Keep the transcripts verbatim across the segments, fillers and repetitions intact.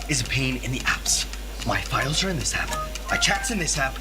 is a pain in the apps. My files are in this app. My chat's in this app.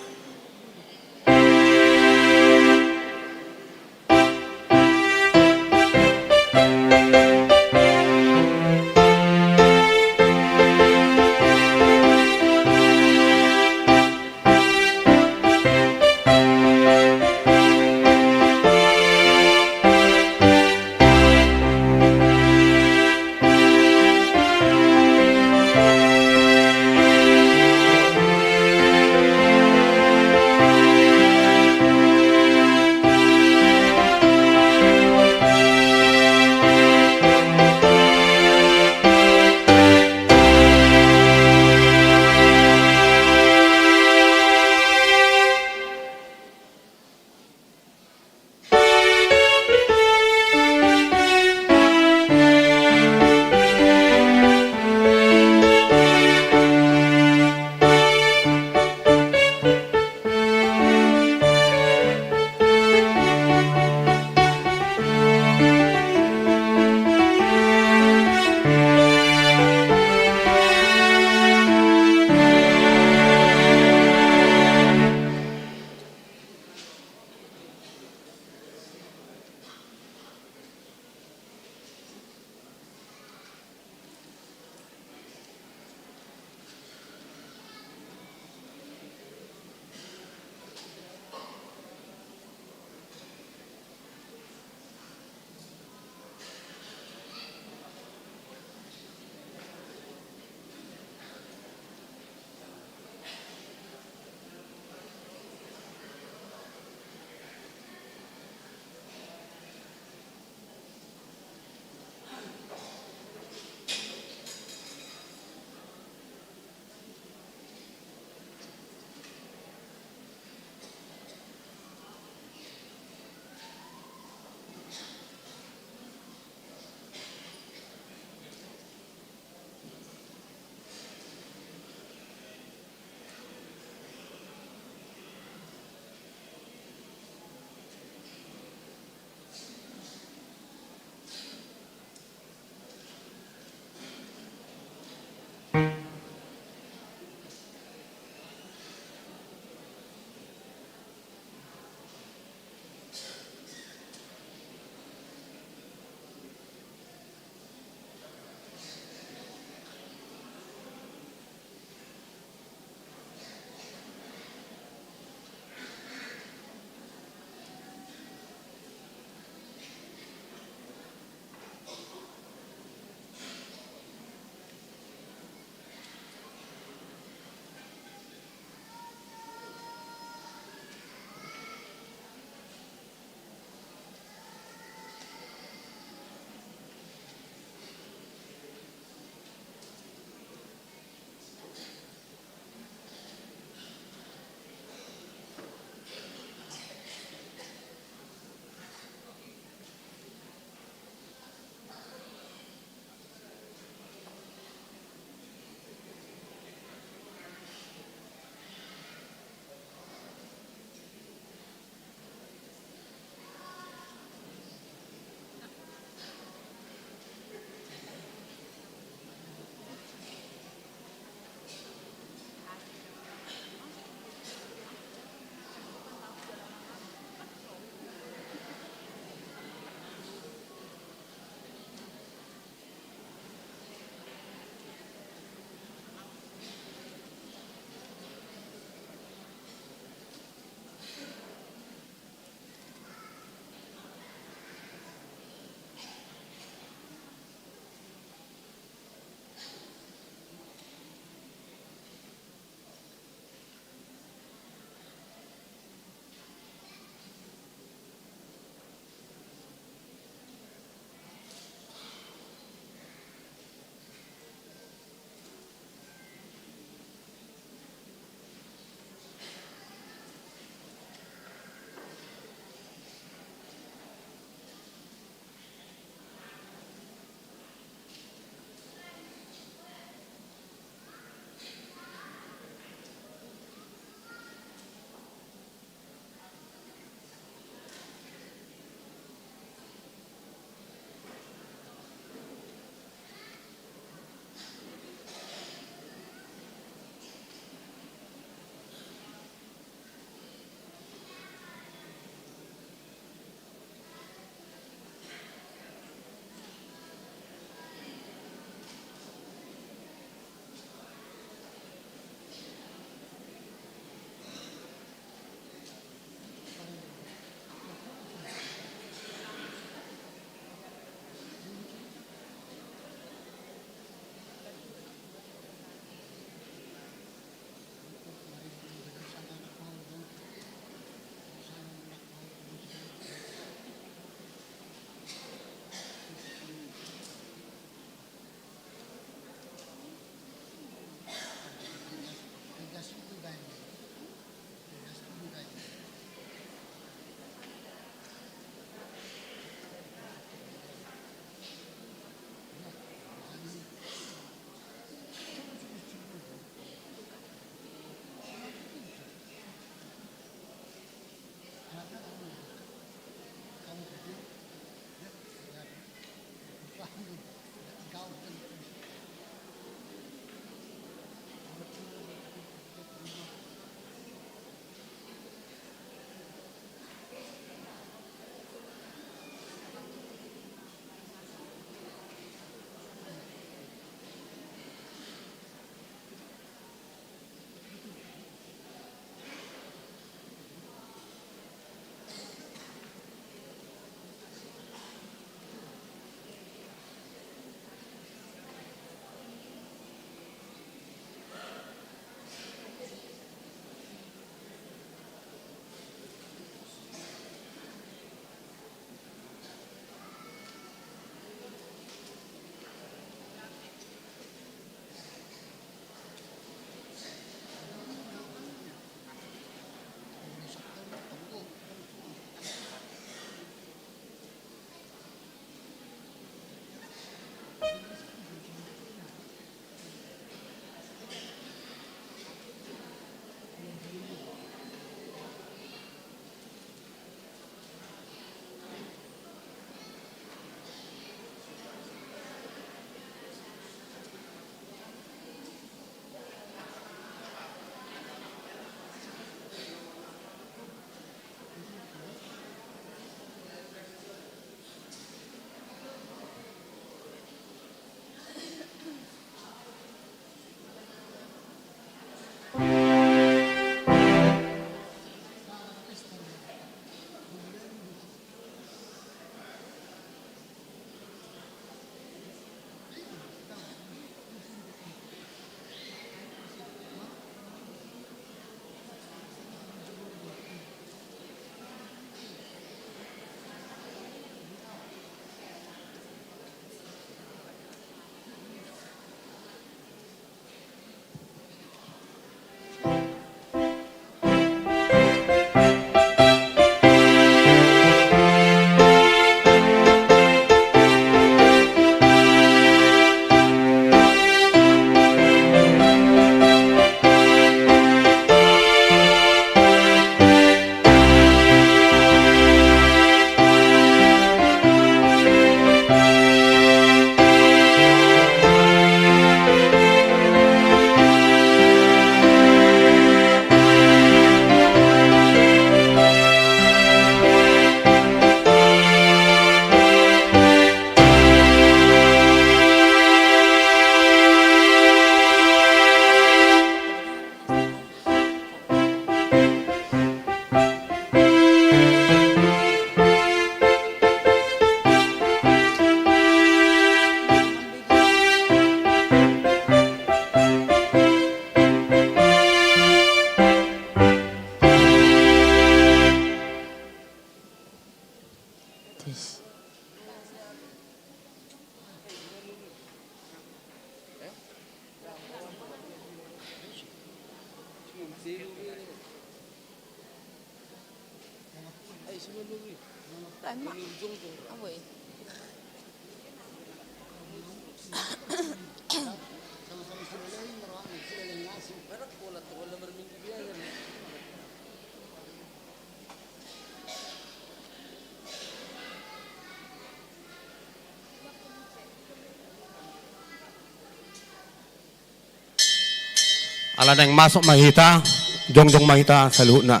Ala naeng masuk ma hita, jongjong ma hita saluhutna.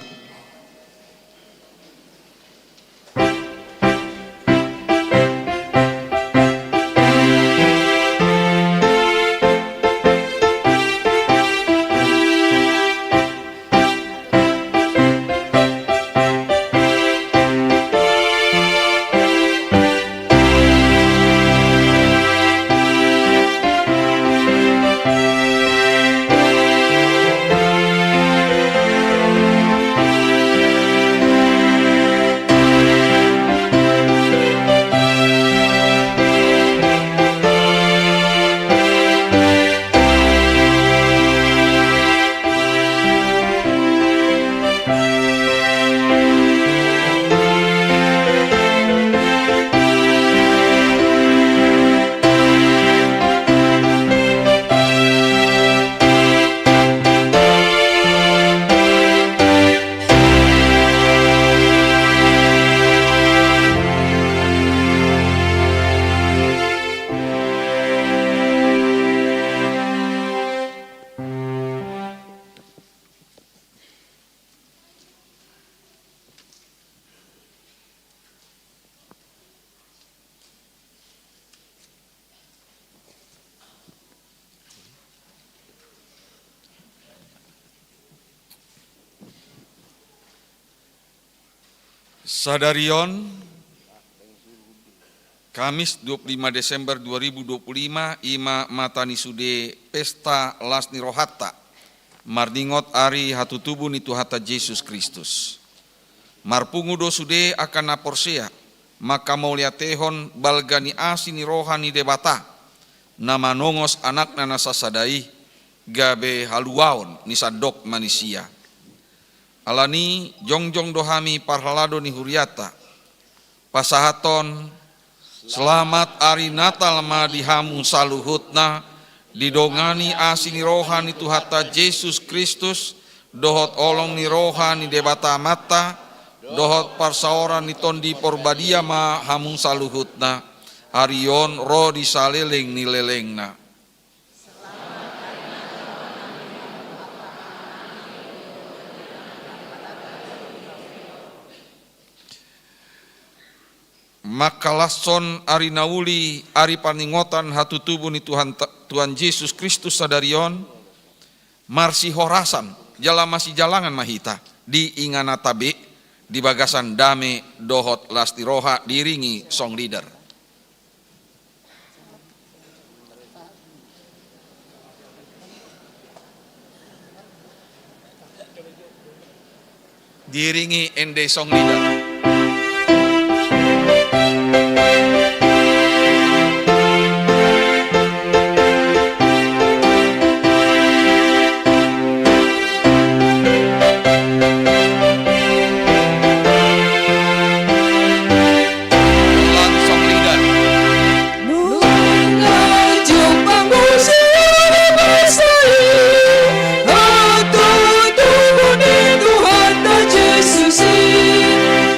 Sadari on, Kamis, dua puluh lima Desember dua ribu dua puluh lima, i ma mata ni sude pesta las ni rohanta, marningot ari hatutubu ni Tuhanta Jesus Kristus. Marpungu do sude angka na porsea, mangkamauliatehon balga ni asi ni roha ni Debata, na manongos Anakna na sasada i, gabe haluaon ni sandok manisia. Alani, jongjong do hami parhalado ni hurianta, pasahathon selamat ari Natal ma di hamu saluhutna, didongani asi ni roha ni Tuhanta Jesus Kristus, dohot holong ni roha ni Debata Amanta, dohot parsaoran ni Tondi Porbadia ma hamu saluhutna, ari on ro di saleleng ni lelengna. Mangkalashon ari na uli, ari parningotan hatutubu ni Tuhan, Tuhan Jesus Kristus sadari on, marsihorasan jala masijalangan ma hita di ingananta be di bagasan dame dohot las ni roha, diiringi song leader. Diiringi ende song leader. Langsung lidah. Nunga jumpang musi ora basa i, atau tubuh ni Tuhanta Jesus i.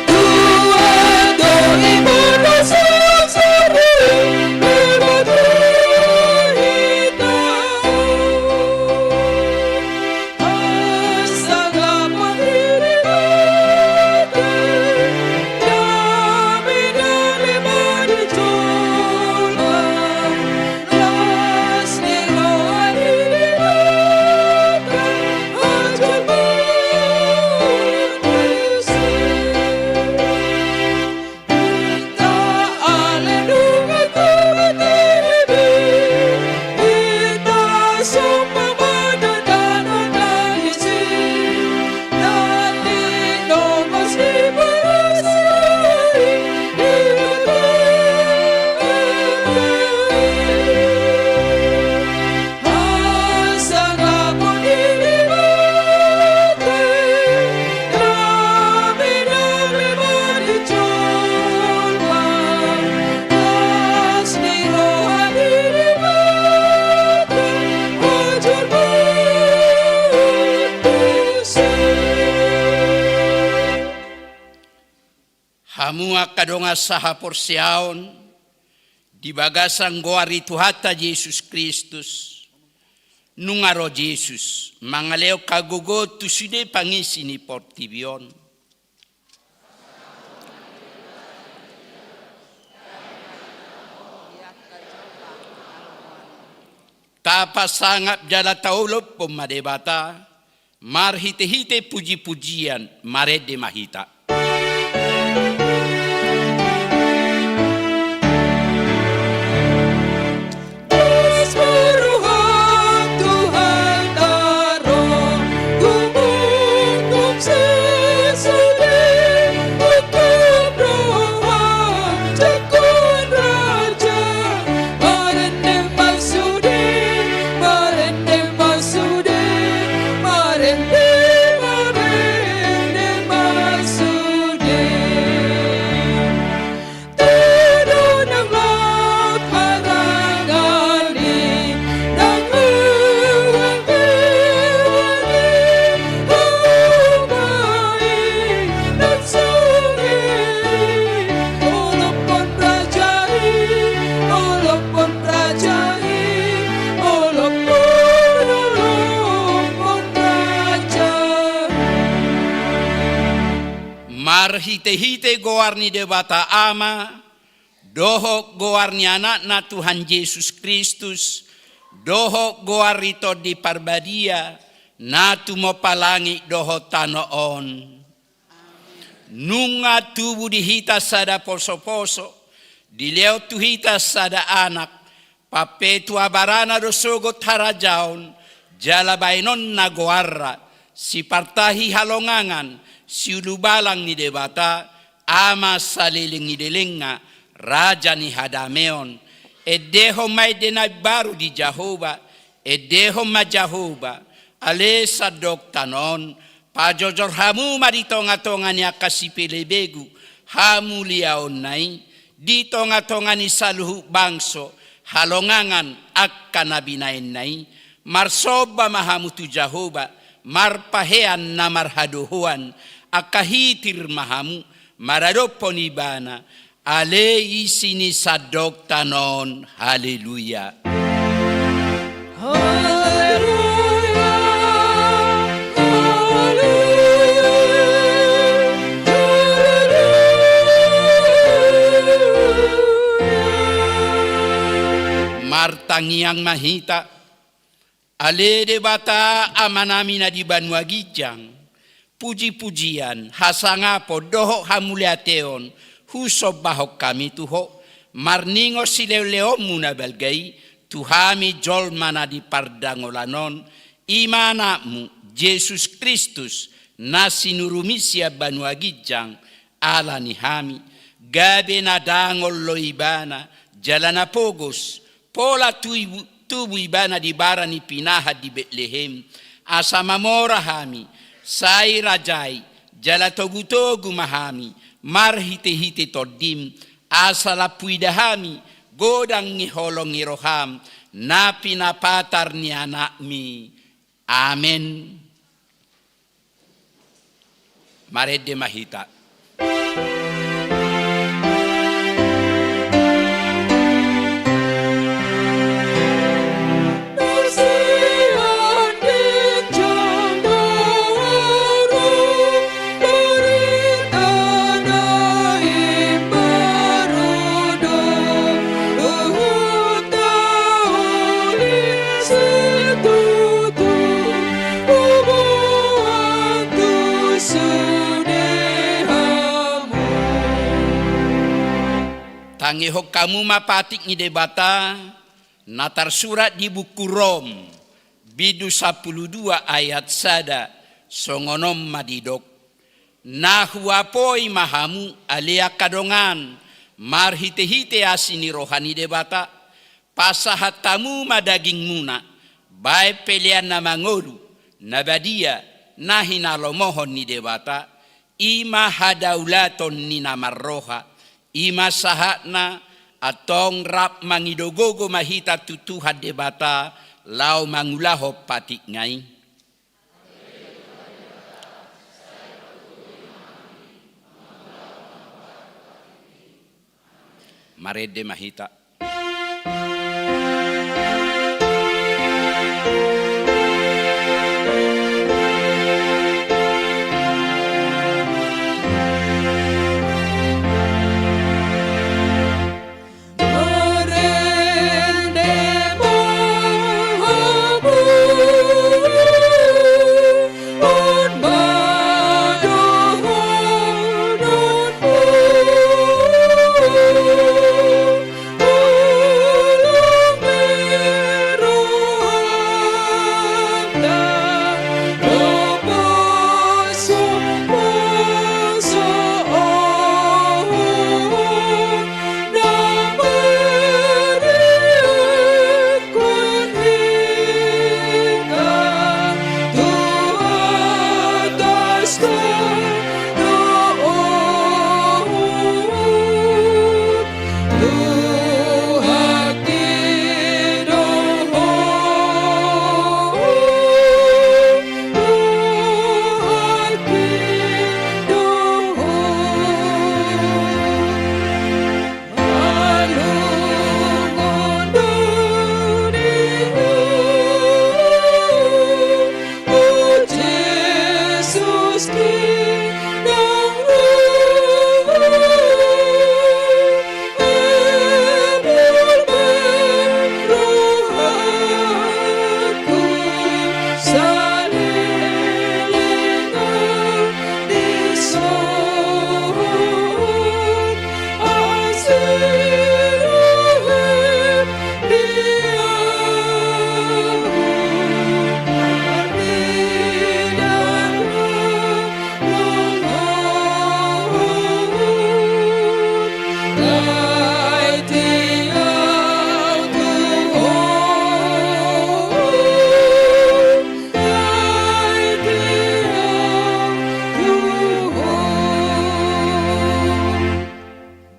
Angka dongan sahaporseaon di bagasan goar ni Tuhanta Jesus Kristus, nunga ro Jesus mangalehon hagogoon tu sude pangisi ni portibi on. Tapasangap jala taolophon ma Debata, marhitehite pujipujian, marende ma hita. Marhitehite goar ni Debata Ama, dohot goar ni Anakna Tuhan Jesus Kristus, dohot goar ni Tondi Parbadia, na tumompa langit dohot tano on. Nunga tubu di hita sada posoposo, dilehon tu hita sada Anak, pampetua barana do sogot harajaon, jala baenonna goarna, sipartahi halongangan, siulubalang ni Debata, Ama saleleng ni lelengna, Raja ni hadameon. Endehon ma ende na imbaru di Jahowa, endehon ma Jahowa, ale sandok tano on, pajojor hamu ma di tongatonga ni angka sipelebegu hamuliaonna i, di tongatonga ni saluhut bangso, halongangan angka na binaenna i, marsomba ma hamu tu Jahowa, marpahean na marhadohoan, angka hitir ma hamu, maradophon Ibana, ale isi ni sandok tano on. Haleluya. Haleluya, haleluya, haleluya. Martangiang ma hita. Ale Debata Amanami na di banua ginjang, pujipujian, hasangapon dohot hamauliateon husombahon hami tu Ho, marningot silehonlehonMu na balga i tu hami jolma na di pardangolan on, i ma Anakmu Jesus Kristus, na sinurumi sian banua ginjang, ala ni hami, gabe na dangol do Ibana, jala na pogos, pola tubu, tubu Ibana di bara ni pinahan di Betlehem, asa mamora hami, sai rajai, jala togutogu ma hami, marhitehite TondiM, asa lam huida hami, godang ni holong ni rohaM, na pinapatar ni AnakMi. Amen. Marende ma hita. Tangihon hamu ma patik ni Debata na tarsurat di buku Rom, bindu sampulu dua ayat sada, songon on ma didok. Na huapoi ma hamu, ale angka dongan, marhitehite asi ni roha ni Debata, pasahat hamu ma dagingmuna, bahen pelean na mangolu, na badia, na hinalomohon ni Debata, i ma hadaulaton ni na marroha, i ma sahatna, antong rap mangido gogo ma hita tu Tuhan Debata, laho mangulahon patikna i. Marende ma hita.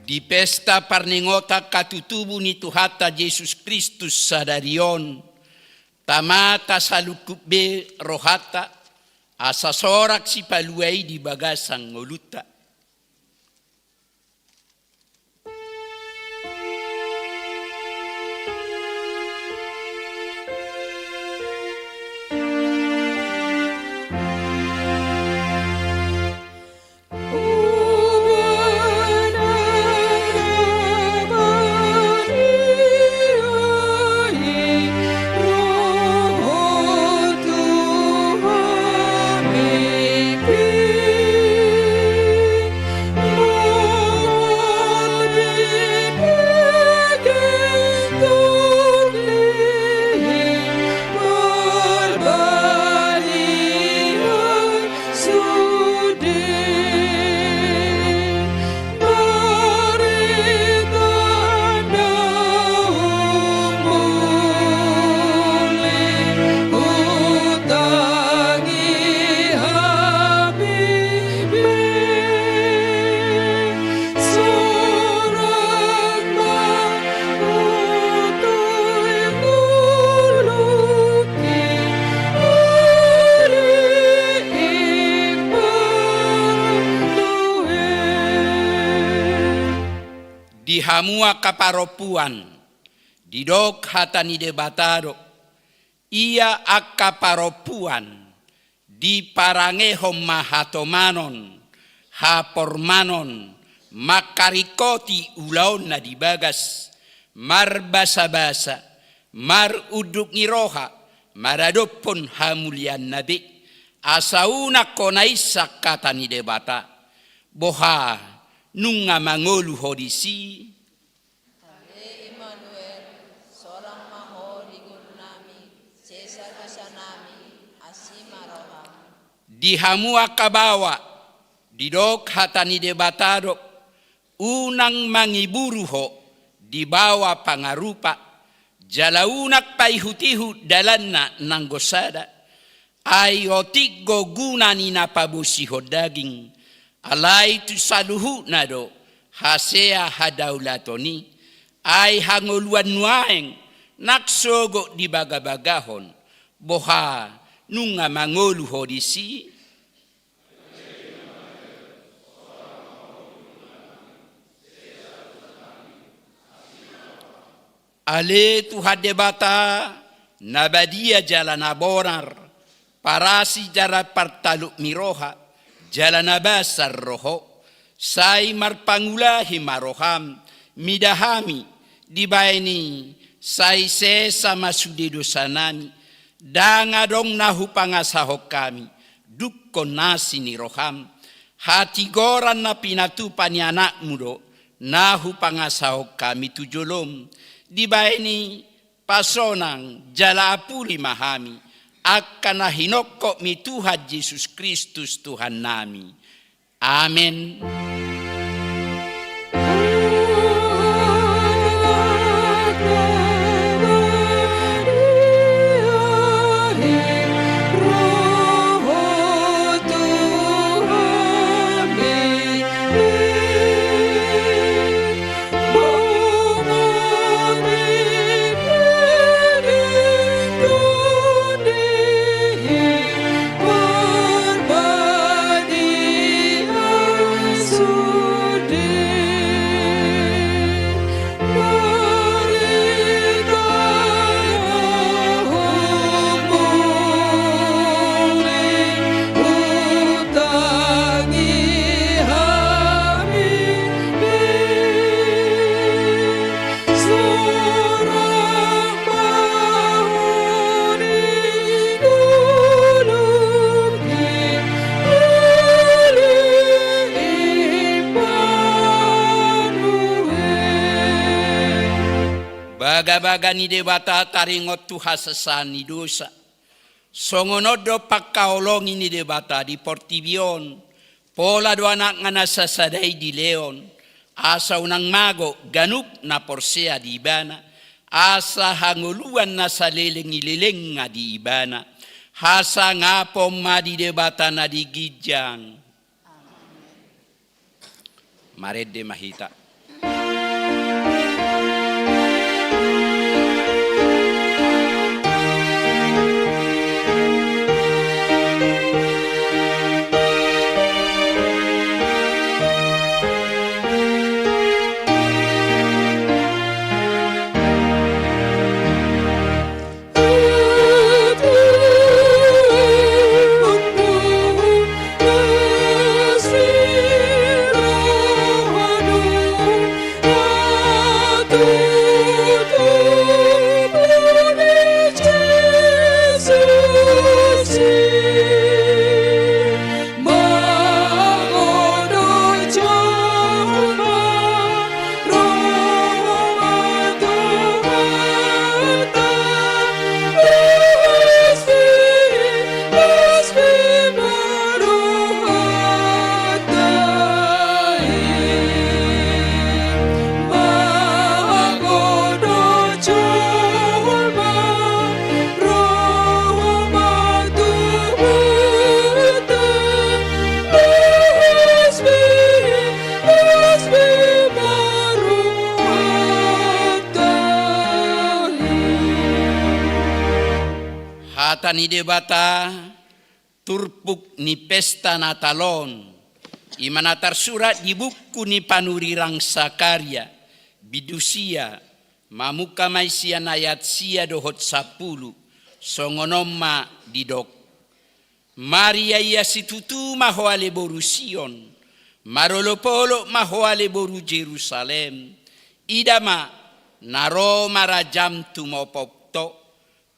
Di pesta parningotan hatutubu ni Tuhanta Jesus Kristus sadari on, tama tasalungkup be rohanta, asa sorang sipalua i di bagasan ngolunta. Di hamu angka parompuan, didok hata ni Debata do, ia angka parompuan, diparangehon ma hatomanon, hapormanon, mangkaringkoti ulaonna di bagas, marbasabasa, marunduk ni roha, maradophon hamulianna be, asa unang hona insak hata ni Debata. Boha, nunga mangolu ho disi? Ale Immanuel, sorang ma ho di ngolunami, sesa dosanami, asi ma roham. Di hamu angka baoa, didok hata ni Debata do, unang mangiburu ho di baoa pangarupa, jala unang paihutihut dalanna nanggo sada. Ai otik do guna ni na pabosihon daging, alai tu saluhutna do hasea hadaulaton i, ai hangoluan nuaeng nang sogot dibagabagahon. Boha, nunga mangolu ho disi? Ale Tuhan Debata, na badia jala na bonar, parasi jala partaluk ni roha, jala na basar do Ho, sai marpangulahi ma roham, mida hami, dibaen i, sai sesa ma sude dosanami, ndang adong na hupangasahon hami, dungkon asi ni roham, hatigoran na pinatupa ni anakmu do, na hupangasahon hami tu jolom, dibaen i, pasonang jala apuli ma hami, angka na hinongkop ni Tuhan Jesus Kristus Tuhannami. Amen. Bagabaga ni Debata taringot tu hasasahan ni dosa. Songon on do pangkaholongi ni Debata di portibi on, pola do Anakna na sasada i dilehon, asa unang mago ganup na porsea di Ibana, asa hangoluan na saleleng ni lelengna di Ibana. Hasangapon ma di Debata na di ginjang. Marende ma hita. Hata ni Debata, turpuk ni pesta Natal on, i ma na tarsurat di buku ni panurirang Sakaria, bindu sia, mamungka ma i sian ayat sia dohot sampulu, songon on ma didok. Maria ia situtu ma ho ale boru Sion, marolopolop ma ho ale boru Jerusalem, ida ma, na ro ma rajam tumopop to,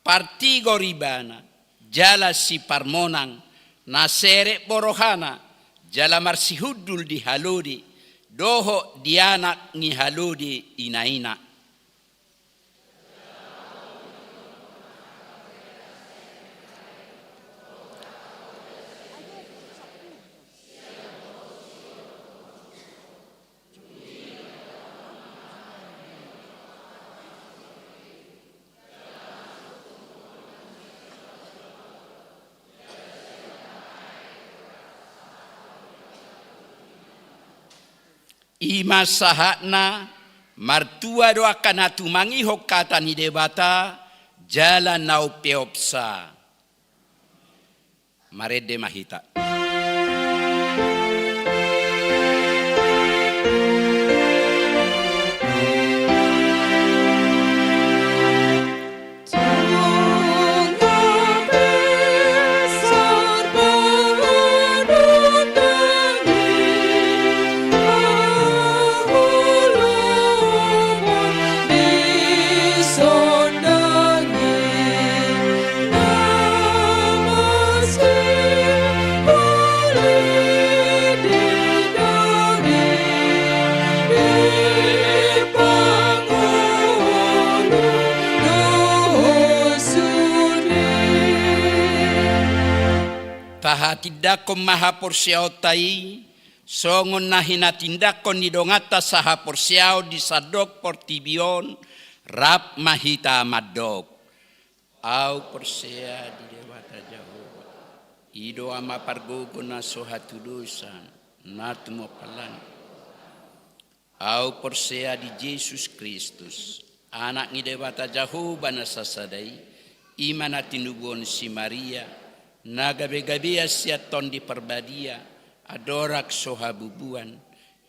partigor ibana, jala siparmonang, na serep do rohana, jala marsihundul di halode, dohot di anak ni halode inaina. I ma sahatna, martua do angka na tumangihon hata ni Debata, jala na umpeopsa. Marende ma hita. Tahatindangkon ma haporseaonta i, songon na hinatindangkon ni donganta sahaporseaon di sandok portibi on, rap ma hita mandok. Ahu porsea di Debata Jahowa, i do Ama pargogo na so hatudosan, na tumompa lan. Ahu porsea di Jesus Kristus, Anak ni Debata Jahowa na sasada i, i ma na tinubuhon si Maria, na gabegabean sian Tondi Parbadia, andorang so habubuan,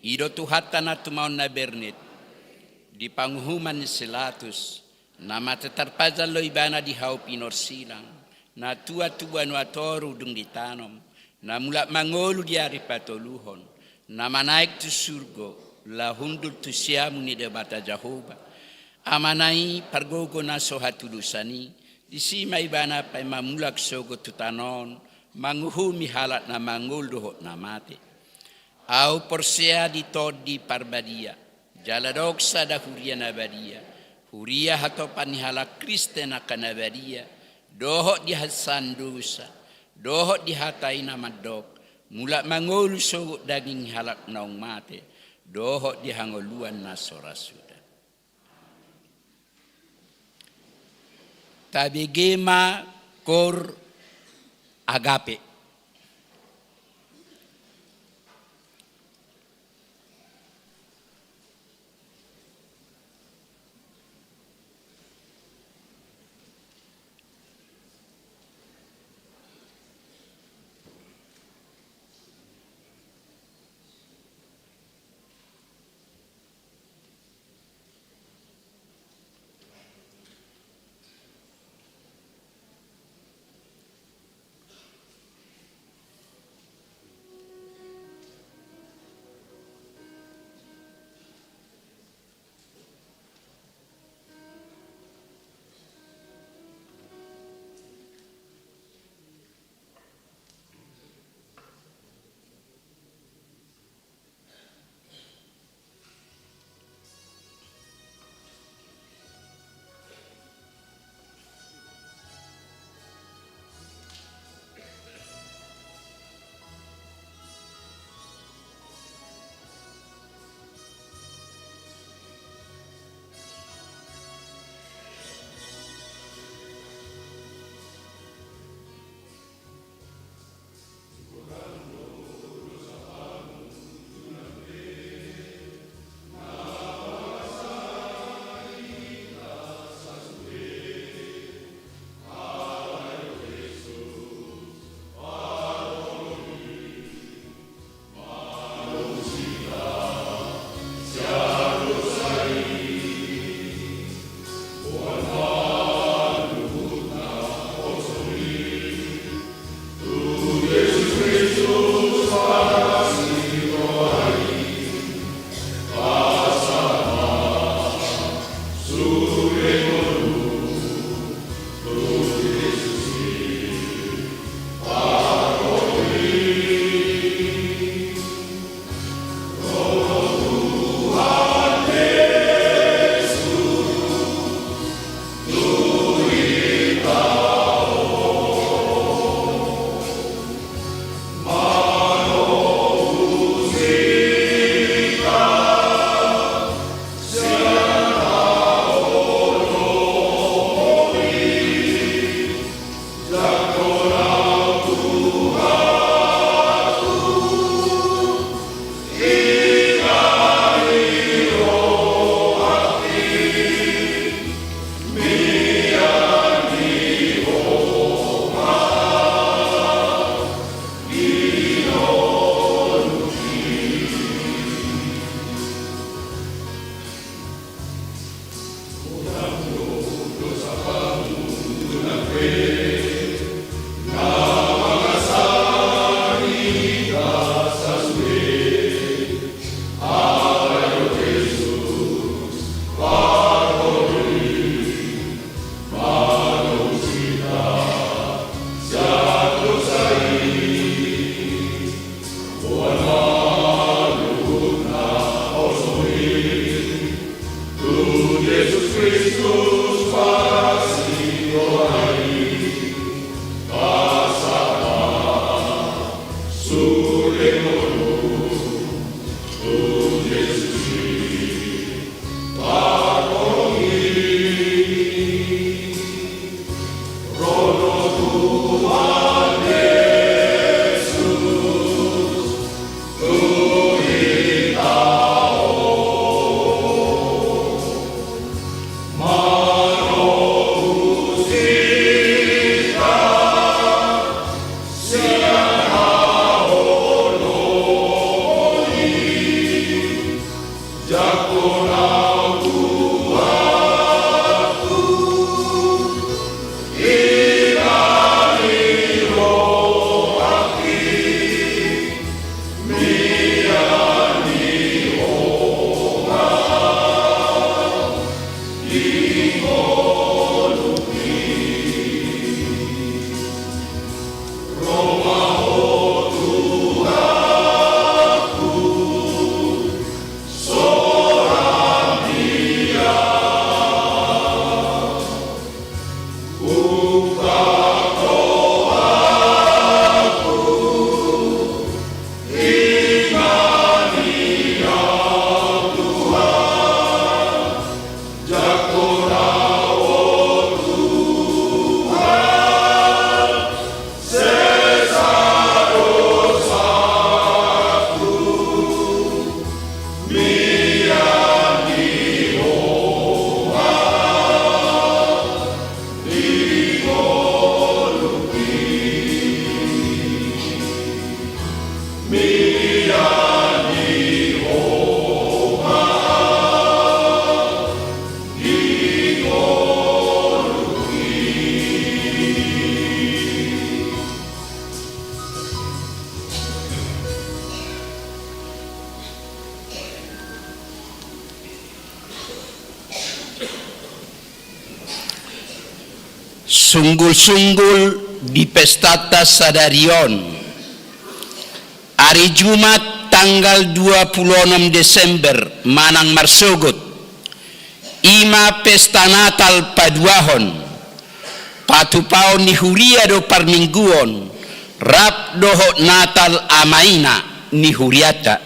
i do Tuhanta na tumaon na bernit, di panguhuman ni si Latus, na mate tarpajal do ibana di hau pinorsilang, na tua tu banua toru dung ditanom, na mulak mangolu di ari patoluhon, na manaek tu surgo, laho hundul tu siamun ni Debata Jahowa. Amana i pargogo na so hatudosan i, disi ma ibana paima mulak sogot tu tano on, manguhumi halak na mangolu dohot na mate. Ahu porsea di Tondi Parbadia, jala adong sada huria na badia, huria hatopan ni halak Kristen angka na badia, dohot di hasesaan dosa, dohot di hata i na mandok, mulak mangolu sogot daging ni halak naung mate, dohot di hangoluan na so ra suda. Tabege ma Cor Agape. Sunggul-sunggul di pestanta sadari on. Ari Jumat tanggal dua pulu onom Desember manang marsogot, i ma pesta Natal paduahon, patupaon ni huria do parmingguon, rap dohot Natal ama ina ni hurianta.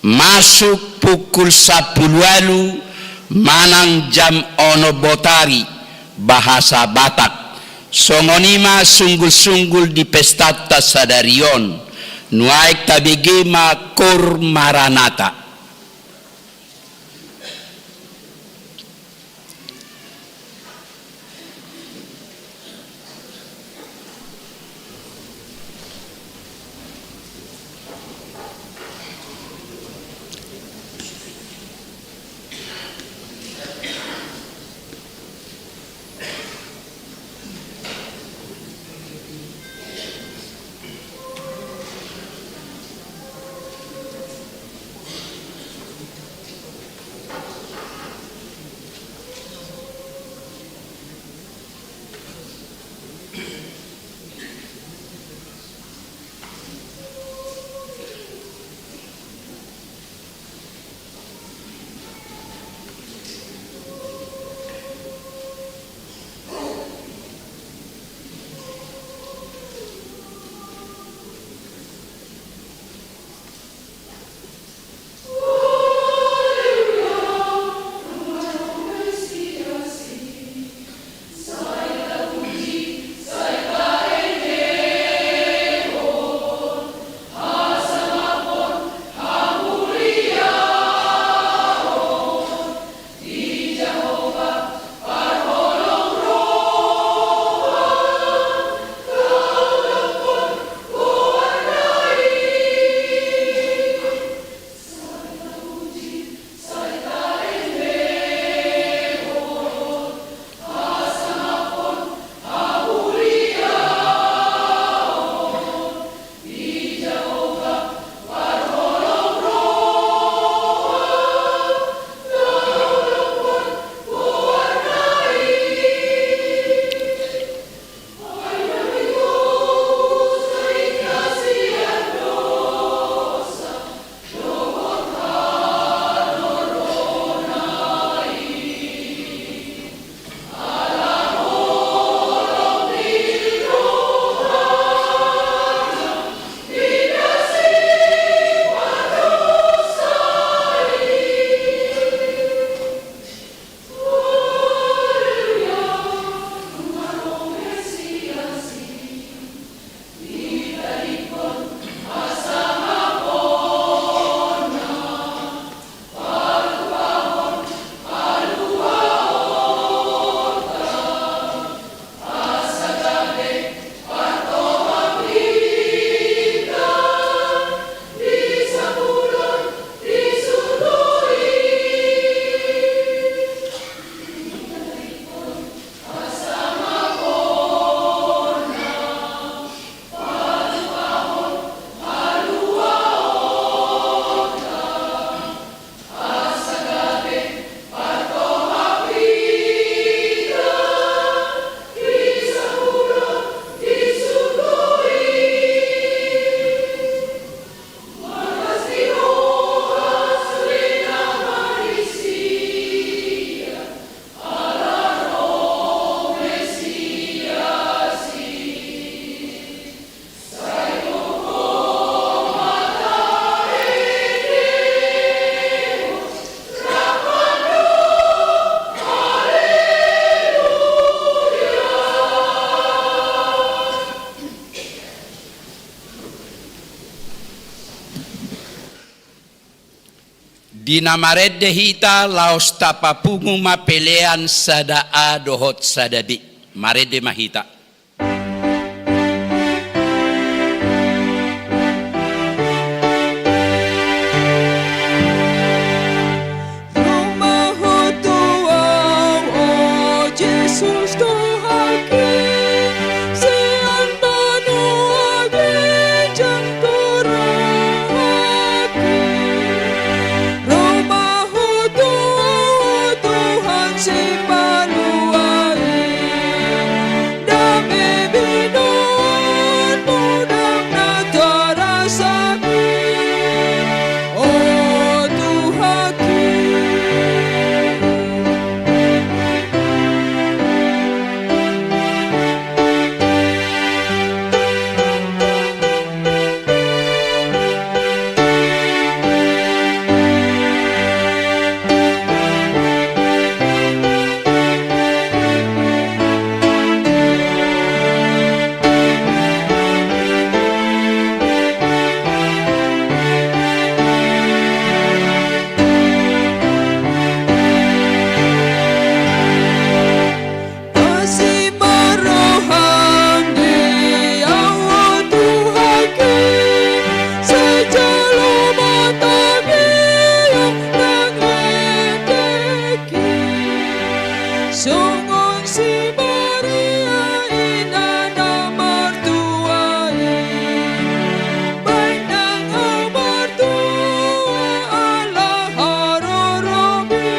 Masuk pukul sampulu ualu manang jam onom botari, bahasa Batak. Songon i ma sunggul-sunggul di pestanta sadari on. Nuaeng tabege ma Koor Maranatha. Di na marende hita laos tapapungu ma pelean sada A dohot sada B. Marende ma hita. Ro ma Ho tu ahu, o Jesus Tuhanki, sian banua ginjang tu rohangki. Ro ma Ho tu ahu, Tuhan Sipalua i, Simarrohanggi ahu, o Tuhanki, sai jalo ma tangiang nang endengki. Songon si Maria ina na martua i, baen nang ahu martua ala haroromi,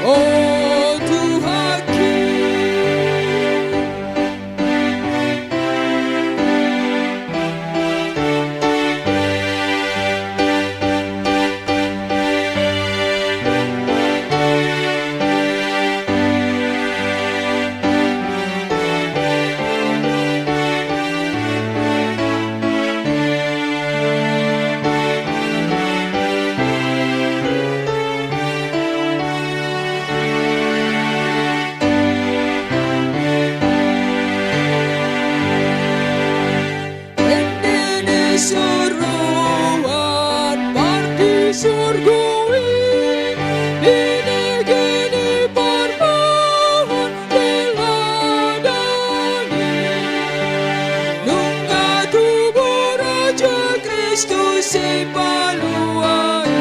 o Tuhanki. Ende ni suruan pardisorgo i, binege ni parmahan di ladang i. Nunga tubu Raja Kristus Sipalua i,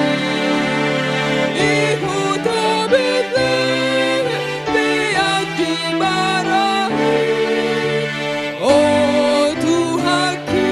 di huta Betlehem peak di bara i, o Tuhanki.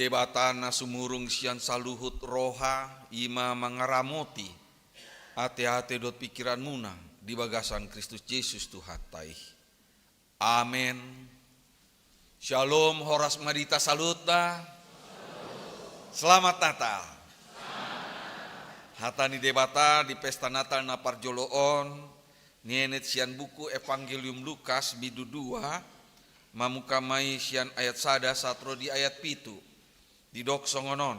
Debata na sumurung sian saluhut roha, i ma mangaramoti ateate dohot pingkiranmuna di bagasan Kristus Jesus Tuhanta i. Amen. Syalom, horas ma di hita saluhutna. Selamat Natal. Hata ni Debata di pesta Natal na parjolo on, nienet sian buku Evangelium Lukas bindu dua, mamungka ma i sian ayat sada sahat ro di ayat pitu. Didok songon on: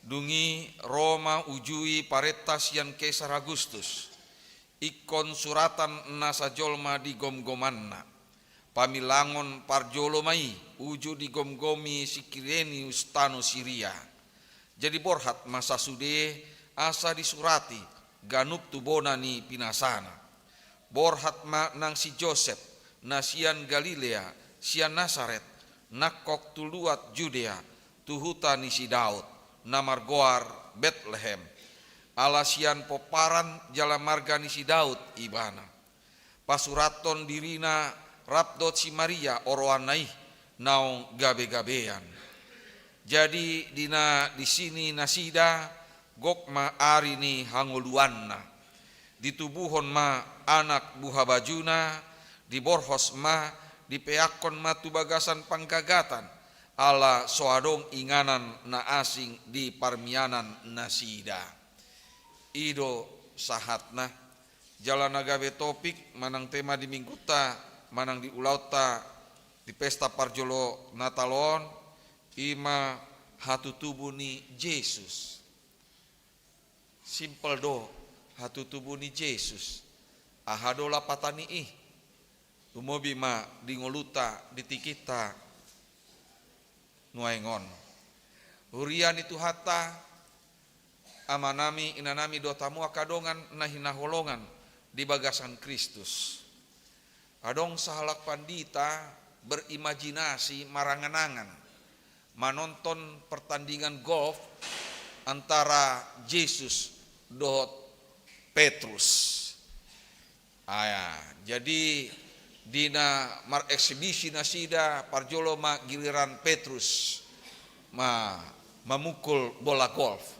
Dung i ro ma uju i parenta sian Kesar Agustus, ingkon suratan nasa jolma di gomgomanna. Pamilangon parjolo ma i uju digomgomi si Kirenius tano Siria. Jadi borhat ma sasude asa disurati ganup tubona ni pinasana. Borhat ma nang si Josep, na sian Galilea, sian Nasaret, nangkok tu luat Judea, tu huta ni si Daud, na margoar Betlehem. Ala sian pomparan jala marga ni si Daud ibana. Pasurathon dirina rap dohot si Maria oroanna i, naung gabegabean. Jadi di na disi ni nasida, gok ma ari ni hangoluanna. Ditubuhon ma anak buhabajuna, diborhos ma, dipeakkon ma tu bagasan panggagatan, ala so adong inganan na asing di parmianan nasida. I do sahatna. Jala na gabe topik manang tema di minggunta manang di ulaonta di pesta parjolo Natal on, i ma hatutubu ni Jesus. Simpel do, hatutubu ni Jesus. Aha do lapatan ni i? Lumobi ma di ngolunta, di tingkinta nuaeng on. Huria ni Tuhanta, amanami, inanami dohot hamu angka dongan na hinaholongan di bagasan Kristus. Adong sahalak pandita berimajinasi marangan-angan manonton pertandingan golf antara Jesus dohot Petrus. Ah, ya. Jadi di na mareksibisi nasida, parjolo ma giliran Petrus ma mamukul bola golf.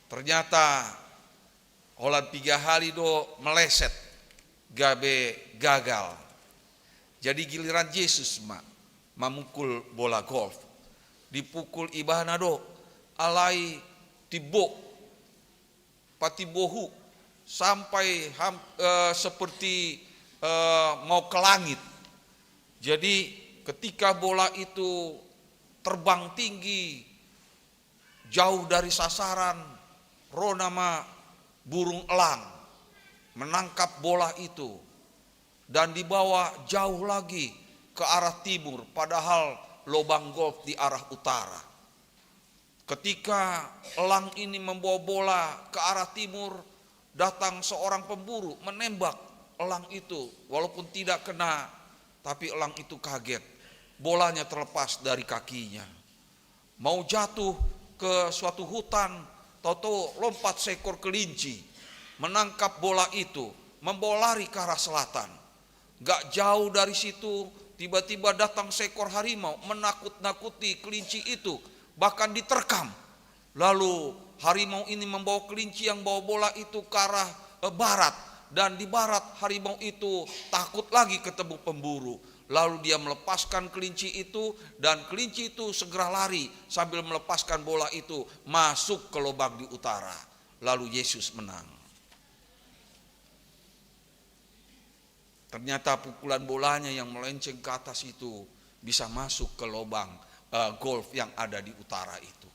Ternyata holan piga hali do meleset, gabe gagal. Jadi giliran Jesus ma mamukul bola golf. Dipukul ibana do, alai timbo, patimbohu, sampai ham-, eh, seperti, eh, mau ke langit. Jadi ketika bola itu terbang tinggi, jauh dari sasaran, ro nama burung elang menangkap bola itu dan dibawa jauh lagi ke arah timur, padahal lobang golf di arah utara. Ketika elang ini membawa bola ke arah timur, datang seorang pemburu menembak elang itu, walaupun tidak kena, tapi elang itu kaget. Bolanya terlepas dari kakinya. Mau jatuh ke suatu hutan, tau-tau lompat seekor kelinci, menangkap bola itu, membawa lari ke arah selatan. Gak jauh dari situ, tiba-tiba datang seekor harimau, menakut-nakuti kelinci itu, bahkan diterkam. Lalu harimau ini membawa kelinci yang bawa bola itu ke arah, eh, barat. Dan di barat, harimau itu takut lagi ketemu pemburu. Lalu dia melepaskan kelinci itu, dan kelinci itu segera lari sambil melepaskan bola itu masuk ke lubang di utara. Lalu Yesus menang. Ternyata pukulan bolanya yang melenceng ke atas itu bisa masuk ke lubang, eh, golf yang ada di utara itu.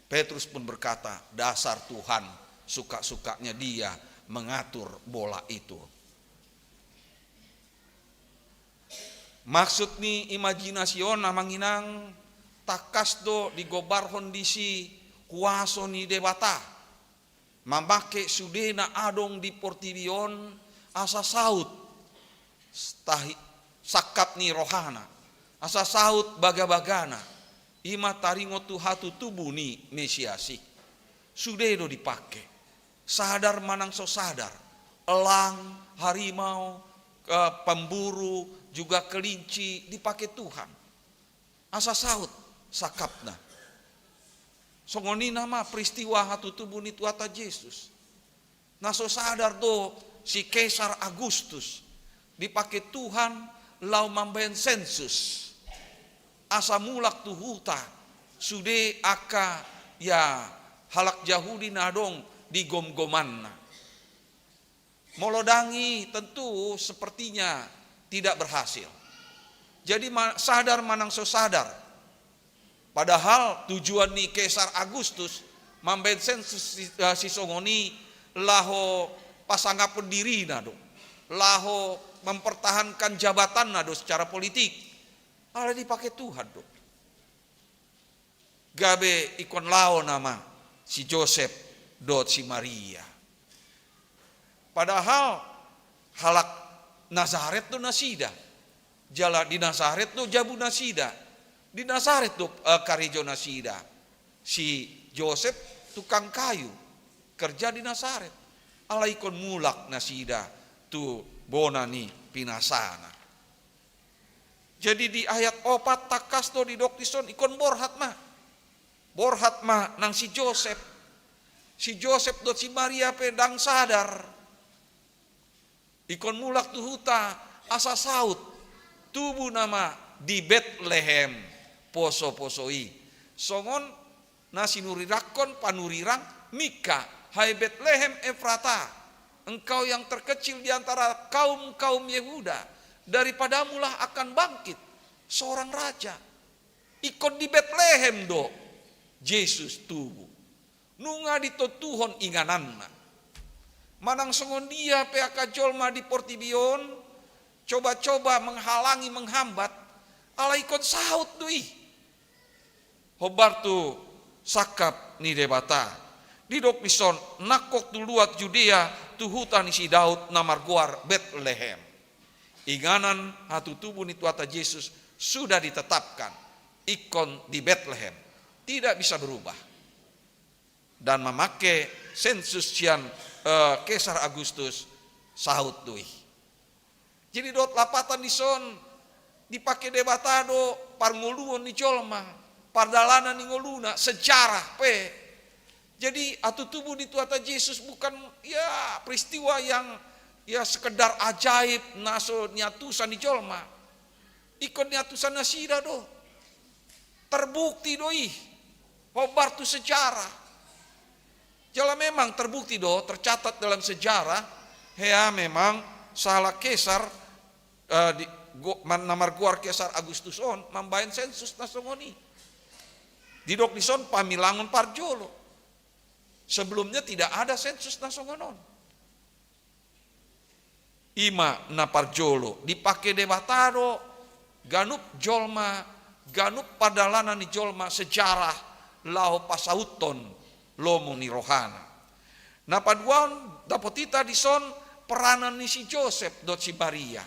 Petrus pun berkata, "Dasar Tuhan, suka-sukanya Dia mengatur bola itu." Maksud ni imajinasi on, amang inang, tangkas do digombarhon disi kuaso ni Debata mamake sude na adong di portibi on asa saut tahi-, sangkap ni rohana, asa saut bagabagana, i ma taringot tu hatutubu ni Mesias i. Sude do dipake. Sadar manang so sadar, elang, harimau, eh, pemburu, juga kelinci dipake Tuhan. Asa saut sangkapna. Songon i nama peristiwa hatutubu ni Tuhanta Jesus. Na so sadar do si Kesar Agustus, dipake Tuhan laho mambahen sensus, asa mulak tu huta sude angka, ya, halak Jahudi na adong di gomgomanna. Molo dang i, tentu sepertinya tidak berhasil. Jadi, ma-, sadar manang so sadar, padahal tujuan ni Kesar Agustus mambahen sensus si, eh, sisongon i laho pasangaphon dirina do, laho mempertahankan jabatanna do secara politik. Alai dipake Tuhan do. Gabe ingkon laho nama si Josep dohot si Maria. Padahal halak Nazaret do nasida. Jala di Nazaret do jabu nasida. Di Nazaret do, eh, karejo nasida. Si Josep tukang kayu, kerja di Nazaret. Alai ingkon mulak nasida tu bona ni pinasana. Jadi di ayat opat tangkas do didok dison, ingkon borhat ma. Borhat ma nang si Josep. Si Josep dohot si Maria pe dang sadar. Ingkon mulak tu huta, asa saut tubu nama di Betlehem poso-poso i. Songon na sinurirangkon panurirang Mika, "Hai Betlehem Efrata, engkau yang terkecil di antara kaum-kaum Yehuda, daripadamulah akan bangkit seorang raja." Ingkon di Betlehem do Jesus tubu. Nunga ditontuhon ingananna. Manang songon dia pe angka jolma di portibi on, coba-coba menghalangi, menghambat, alai ingkon saut do i. Hombar tu sangkap ni Debata. Didok dison, "Nangkok tu luat Judea, tu huta ni si Daud na margoar Betlehem." Inganan hatutubu ni Tuhanta Jesus sudah ditetapkan. Ingkon di Betlehem. Tidak bisa berubah. Dan mamake sensus sian, eh, Kesar Agustus, saut do i. Jadi dohot lapatan dison, dipake Debata do parngoluon ni jolma, pardalanan ni ngoluna, sejarah pe. Jadi hatutubu ni Tuhanta Jesus bukan, ya, peristiwa yang, ya, sekedar ajaib na so niantusan ni jolma. Ingkon niantusan nasida do. Terbukti do i. Hombar tu sejarah. Jala memang terbukti do, tercatat dalam sejarah, hea memang sahalak Kesar, eh, di, go-, man-, na margoar Kesar Agustus on mambahen sensus na songon i. Didok dison pamilangon parjolo. Sebelumnya tidak ada sensus na songon on. I ma na parjolo, dipake Debata do ganup jolma, ganup pardalanan ni jolma, sejarah, laho pasauthon lomo ni rohana. Na paduahon, dapot hita dison peranan ni si Josep dohot si Maria.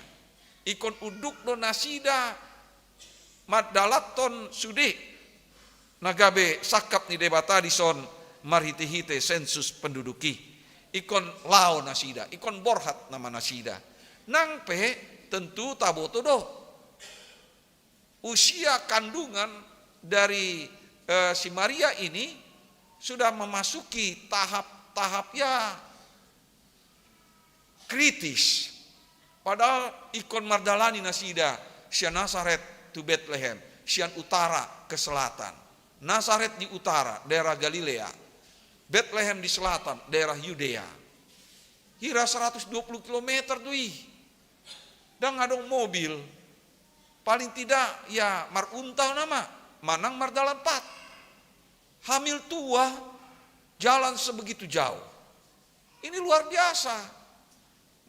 Ingkon unduk do nasida mandalanhon sude na gabe sangkap ni Debata dison marhite-hite sensus penduduk i. Ingkon laho nasida, ingkon borhat nama nasida. Nang pe tentu taboto do, usia kandungan dari, eh, si Maria ini sudah memasuki tahap-tahap, ya, kritis. Padahal ingkon mardalani nasida sian Nasaret tu Betlehem, sian utara ke selatan. Nasaret di utara, daerah Galilea. Betlehem di selatan, daerah Yudea. Hira seratus dua puluh kilometer do i. Dang adong mobil. Paling tidak, ya, marunta nama, manang mardalan pat. Hamil tua, jalan sebegitu jauh. Ini luar biasa.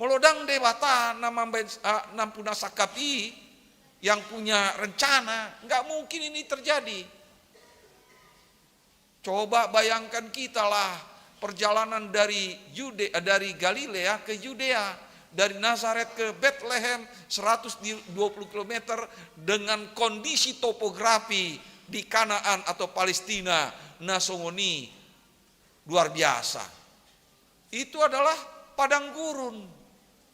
Molo dang Debata na mambahen, ah, nampuna sangkap i, yang punya rencana, nggak mungkin ini terjadi. Coba bayangkan kita lah, perjalanan dari Yude-, dari Galilea ke Yudea, dari Nazaret ke Betlehem, seratus dua puluh kilometer, dengan kondisi topografi di Kanaan atau Palestina na songon i, luar biasa. Itu adalah padang gurun.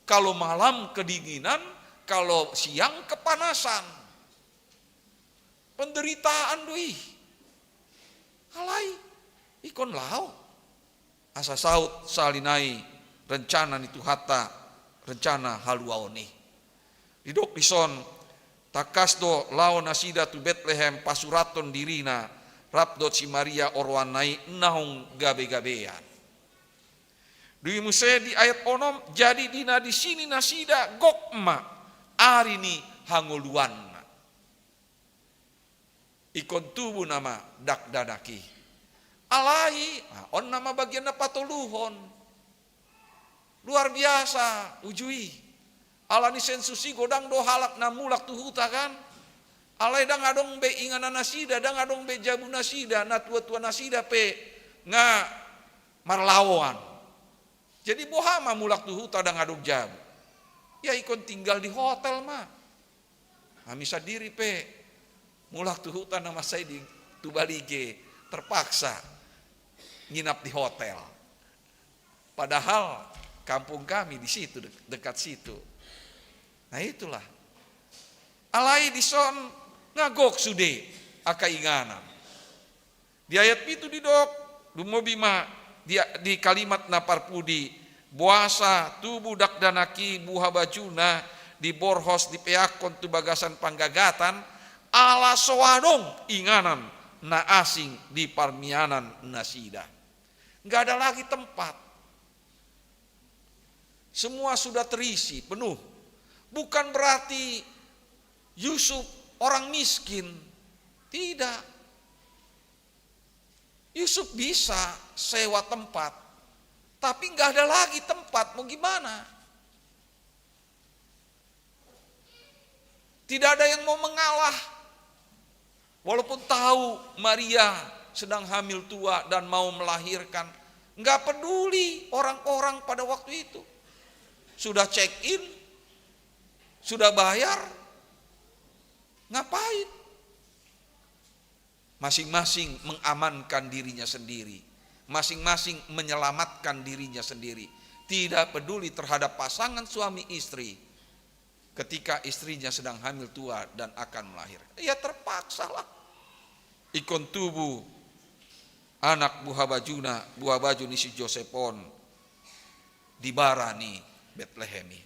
Kalau malam kedinginan, kalau siang kepanasan. Penderitaan do i. Alai ingkon laho. Asa saut sahali nai rencana ni Tuhanta, rencana haluaon i. Didok dison, tangkas do laho nasida tu Betlehem pasurathon dirina, rap dohot si Maria oroanna i naung gabegabean. Dung i muse di ayat onom, jadi di na disi ni nasida gok ma ari ni hangoluanna. Ingkon tubu nama dakdanak i. Alai, nah, on nama bagian na patoluhon. Luar biasa uju i. Alani sensus i godang do halak na mulak tu huta kan. Alai ndang adong be inganan nasida, ndang adong be jabu nasida, na tua-tua nasida pe nga marlaoan. Jadi boha ma mulak tu huta ndang adong jabu? Ya ingkon tinggal di hotel ma. Hami sandiri pe mulak tu huta na mansai di, tu Balige, terpaksa nginap di hotel. Padahal kampung kami di situ, de-, dekat situ. Nah, itulah. Alai dison nga gok sude angka inganan. Di ayat pitu didok, lumobi ma di, di kalimat na parpudi, boasa tubu dakdanak i, buha bajuna, diborhos, dipeakhon tu bagasan panggagatan, ala so adong inganan na asing di parmianan nasida. Nggak ada lagi tempat. Semua sudah terisi, penuh. Bukan berarti Yusuf orang miskin. Tidak. Yusuf bisa sewa tempat, tapi nggak ada lagi tempat, mau gimana? Tidak ada yang mau mengalah. Walaupun tahu Maria sedang hamil tua dan mau melahirkan, nggak peduli orang-orang pada waktu itu. Sudah check in, sudah bayar, ngapain? Masing-masing mengamankan dirinya sendiri, masing-masing menyelamatkan dirinya sendiri, tidak peduli terhadap pasangan suami istri. Ketika istrinya sedang hamil tua dan akan melahirkan, ya terpaksalah. Ingkon tubu anak buha bajuna, buha baju ni si Josep on di bara ni Betlehem i.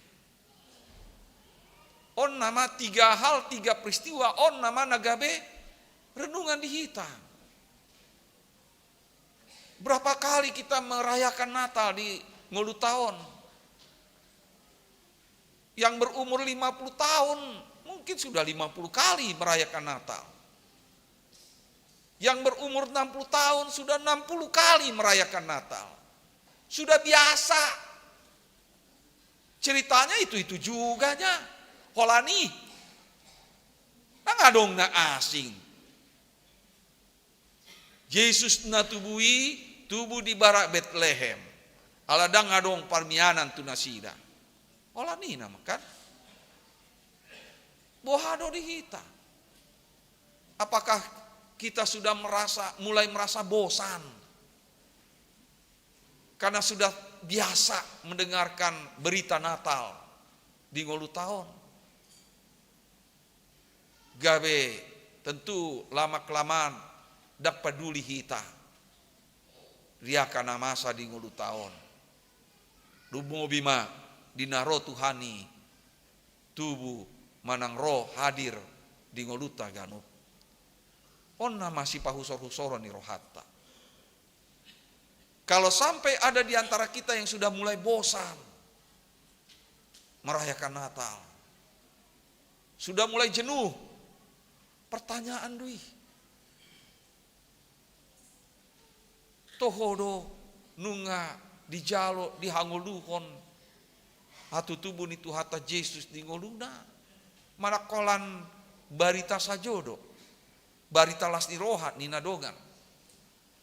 On nama tiga hal, tiga peristiwa, on nama na gabe renungan di hita. Berapa kali kita merayakan Natal di ngolunta on? Yang berumur lima puluh tahun mungkin sudah lima puluh kali merayakan Natal. Yang berumur enam puluh tahun sudah enam puluh kali merayakan Natal. Sudah biasa. Ceritanya itu-itu juga nya. Holan i. Ndang adong na asing. Jesus na tubu i, tubu di bara Betlehem. Ala ndang adong parmianan tu nasida. Holan i nama kan. Boha do di hita? Apakah kita sudah merasa, mulai merasa bosan? Karena sudah biasa mendengarkan berita Natal di ngolunta on. Gabe tentu lama-kelamaan ndang paduli hita di angka na masa di ngolunta on. Lumobi ma di na ro Tuhan i tubu manang ro hadir di ngolunta ganup. On nama sipahusor-husoron ni rohanta. Kalau sampai ada di antara kita yang sudah mulai bosan merayakan Natal, sudah mulai jenuh, pertanyaan do i. Toho do nunga dijalo, dihangoluhon hatutubu ni Tuhanta Jesus di ngoluna? Manang holan barita sajo do, barita las ni roha ni na dongan?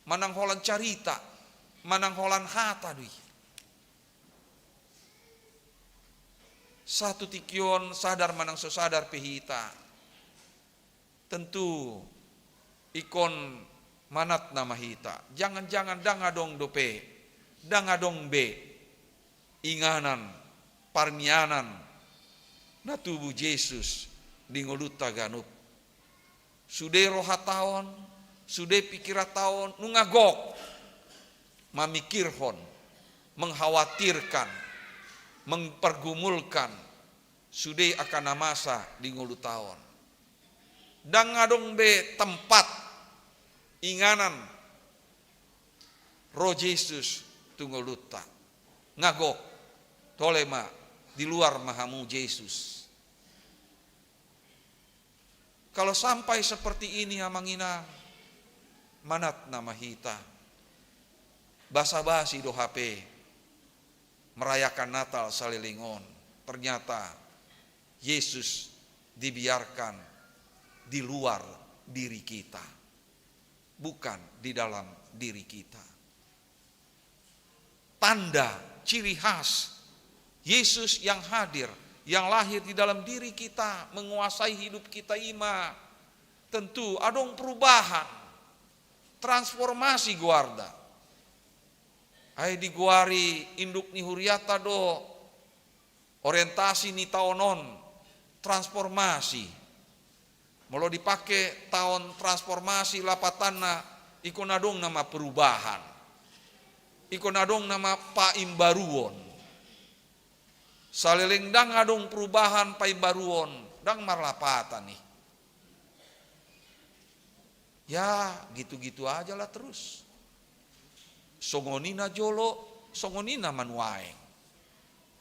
Manang holan carita, manang holan hata do i? Satu tingki on sadar manang so sadar pe hita, tentu ingkon manat nama hita. Jangan-jangan ndang adong dope, ndang adong be inganan, parmianan na tubu Jesus di ngolunta ganup. Sude rohataon, sude pikirantaon, nunga gok mamikirhon, mengkhawatirkan, mempergumulkan sude angka na masa di ngolutaon. Ndang adong be tempat inganan ro Jesus tu ngolunta. Nga gok, tole ma, di luar ma hamu Jesus. Kalau sampai seperti ini, amang inang, manat nama hita. Basa-basi do hape merayakan Natal saleleng on. Ternyata Yesus dibiarkan di luar diri kita, bukan di dalam diri kita. Tanda, ciri khas Yesus yang hadir, yang lahir di dalam diri kita, menguasai hidup kita, ima tentu adong perubahan, transformasi goarna. Ai digoari induk ni hurianta do orientasi ni taon on, transformasi. Molo dipake taon transformasi lapatanna, ingkon adong nama perubahan. Ingkon adong nama paimbaruon. Saleleng ndang adong perubahan, paimbaruon, ndang marlapatan i. Ya, gitu-gitu aja lah terus. Songon i na jolo, songon i na manuaeng.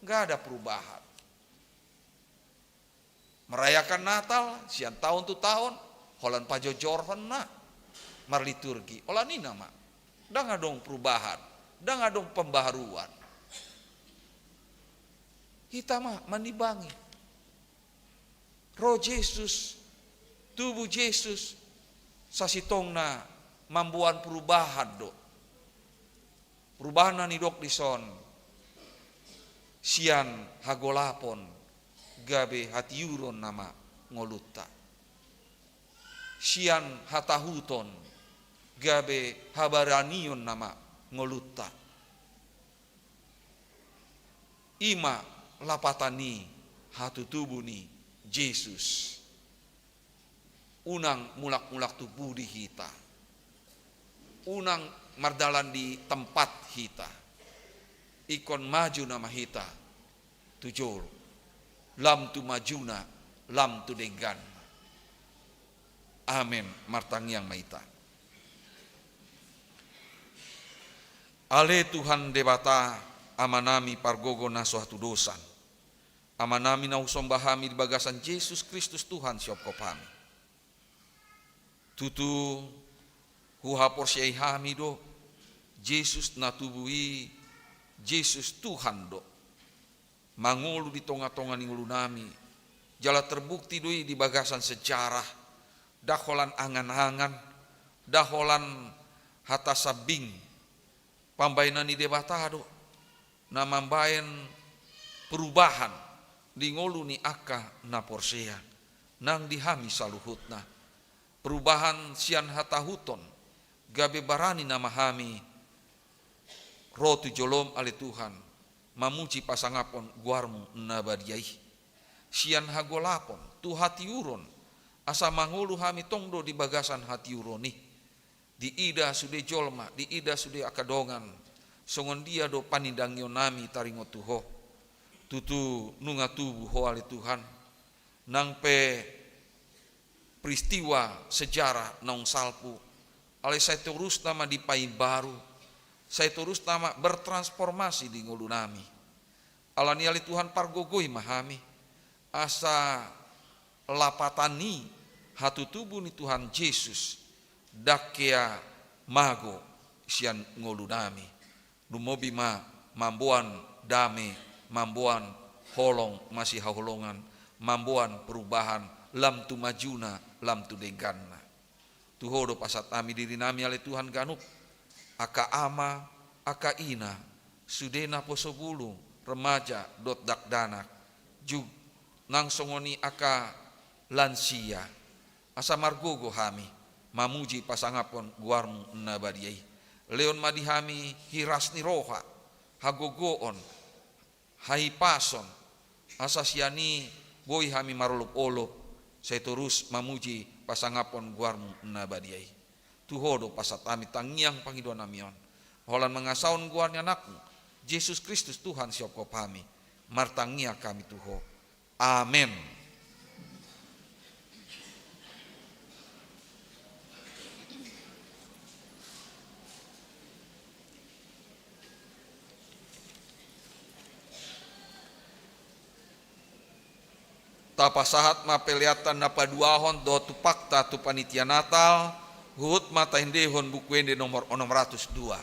Nggak ada perubahan. Merayakan Natal, sian taon tu taon, holan pajojorhon ma marliturgi. Holan i nama. Ndang adong perubahan, ndang adong pembaharuan. Hita ma manimbangi. Ro Jesus, tubu Jesus, sasintongna mamboan perubahan do. Perubahan na nidok dison, sian hagolapon gabe hatiuron nama ngolunta. Sian hatahuton gabe habaranion nama ngolunta. Ima lapatan ni hatutubu ni Jesus. Unang mulak-mulak tu pudi hita. Unang mardalan di tempat hita. Ingkon maju nama hita tu jolo. Lam tu majuna, lam tu dengganna. Amen. Martangiang ma hita. Ale Tuhan Debata, Amanami pargogo na so hatudosan. Amanami na husomba hami di bagasan Jesus Kristus Tuhan sihophop hami. Tutu huhaporseai hami do, Jesus na tubu i, Jesus Tuhan do. Mangolu di tonga-tonga ni ngolunami, jala terbukti do i di bagasan sejarah, ndang holan angan-angan, ndang holan hata sambing, pambahenan ni Debata do, na mambahen perubahan di ngolu ni angka na porsea, nang di hami saluhutna. Perubahan sian hatahuton, gabe barani nama hami, ro tu jolom ale Tuhan, mamuji pasangaphon goarmu na badia i. Sian hagolapon, tu hatiuron, asa mangolu hami tong do di bagasan hatiuron i. Diida sude jolma, diida sude angka dongan, songon dia do panindangionami taringot tu Ho. Tutu nunga tubu Ho ale Tuhan, nang pe peristiwa sejarah naung salpu, alai sai torus nama dipaimbaru, sai torus nama bertransformasi di ngolunami. Alani ale Tuhan pargogoi ma hami, asa lapatan ni hatutubu ni Tuhan Jesus, ndang hea mago sian ngolunami. Lumobi ma mamboan dame, mamboan holong masihaholongan, mamboan perubahan, lam tu majuna, lam tu dengganna. Tu Ho do pasahat hami dirinami ale Tuhan ganup, angka ama, angka ina, sude naposo bulung, remaja, dohot dakdanak, jug, nang songon i angka lansia, asa margogo hami, mamuji pasangaphon goarmu na badia i. Lehon ma di hami hiras ni roha, hagogoon, hahipason, asa sian i boi hami marolopolop, sai torus mamuji pasangaphon goarmu na badia i. Tu Ho do pasahat hami tangiang pangidoannami on. Holan mangasahon goar ni Anakmu, Jesus Kristus Tuhan sihophop hami, martangiang hami tu Ho. Amen. Tapasahat ma pelean na paduahon dohot tumpakta tu panitia Natal, huhut ma taendehon Buku Ende nomor onom ratus dua.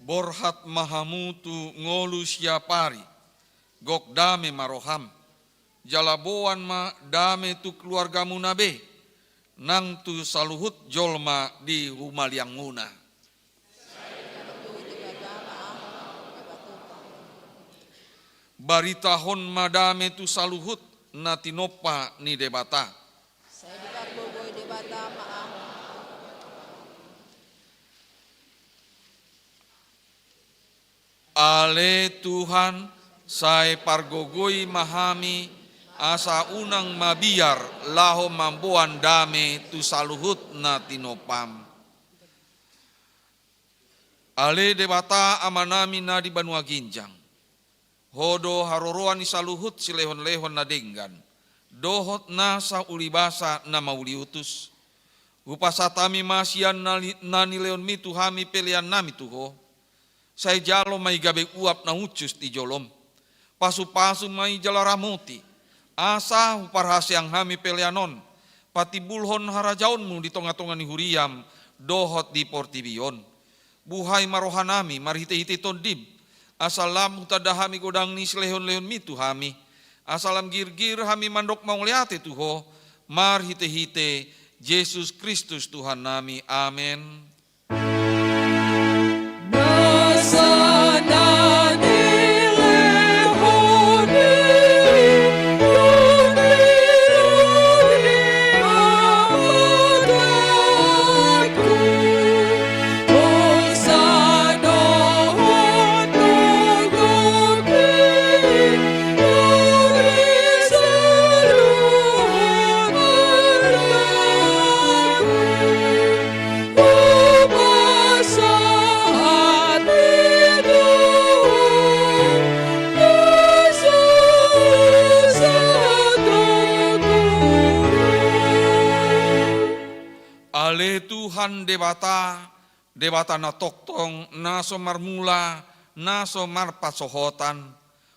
Borhat ma hamu tu ngolu siapari, gok dame ma roham, jala boan ma dame tu keluargamuna be, nang tu saluhut jolma di humaliangmuna. Baritahon ma dame tu saluhut na tinompa ni Debata. Sai dipargogoi Debata ma ahu. Ale Tuhan, sai pargogoi ma hami, asa unang mabiar laho mamboan dame tu saluhut na tinompam. Ale Debata Amanami na di banua ginjang, Ho do haroroan ni saluhut silehonlehon na denggan, dohot nasa ulibasa na mauliutus. Hupasahat hami ma sian na ni-, na nilehonmi tu hami peleannami tu Ho. Sai jalo ma i gabe uap na hushus di jolom. Pasupasu ma i jala ramoti, asa huparhaseang hami pelean on patimbulhon harajaonmu di tongatonga ni huriam dohot di portibi on. Buhai ma rohanami marhitehite Tondim, asa lam hutanda hami godang ni silehonlehonmi tu hami, asa lam girgir hami mandok mauliate tu Ho, marhitehite Jesus Kristus Tuhannami. Amen. Ale Tuhan Debata, Debata na tongtong, na so marmula, na so marpansohotan.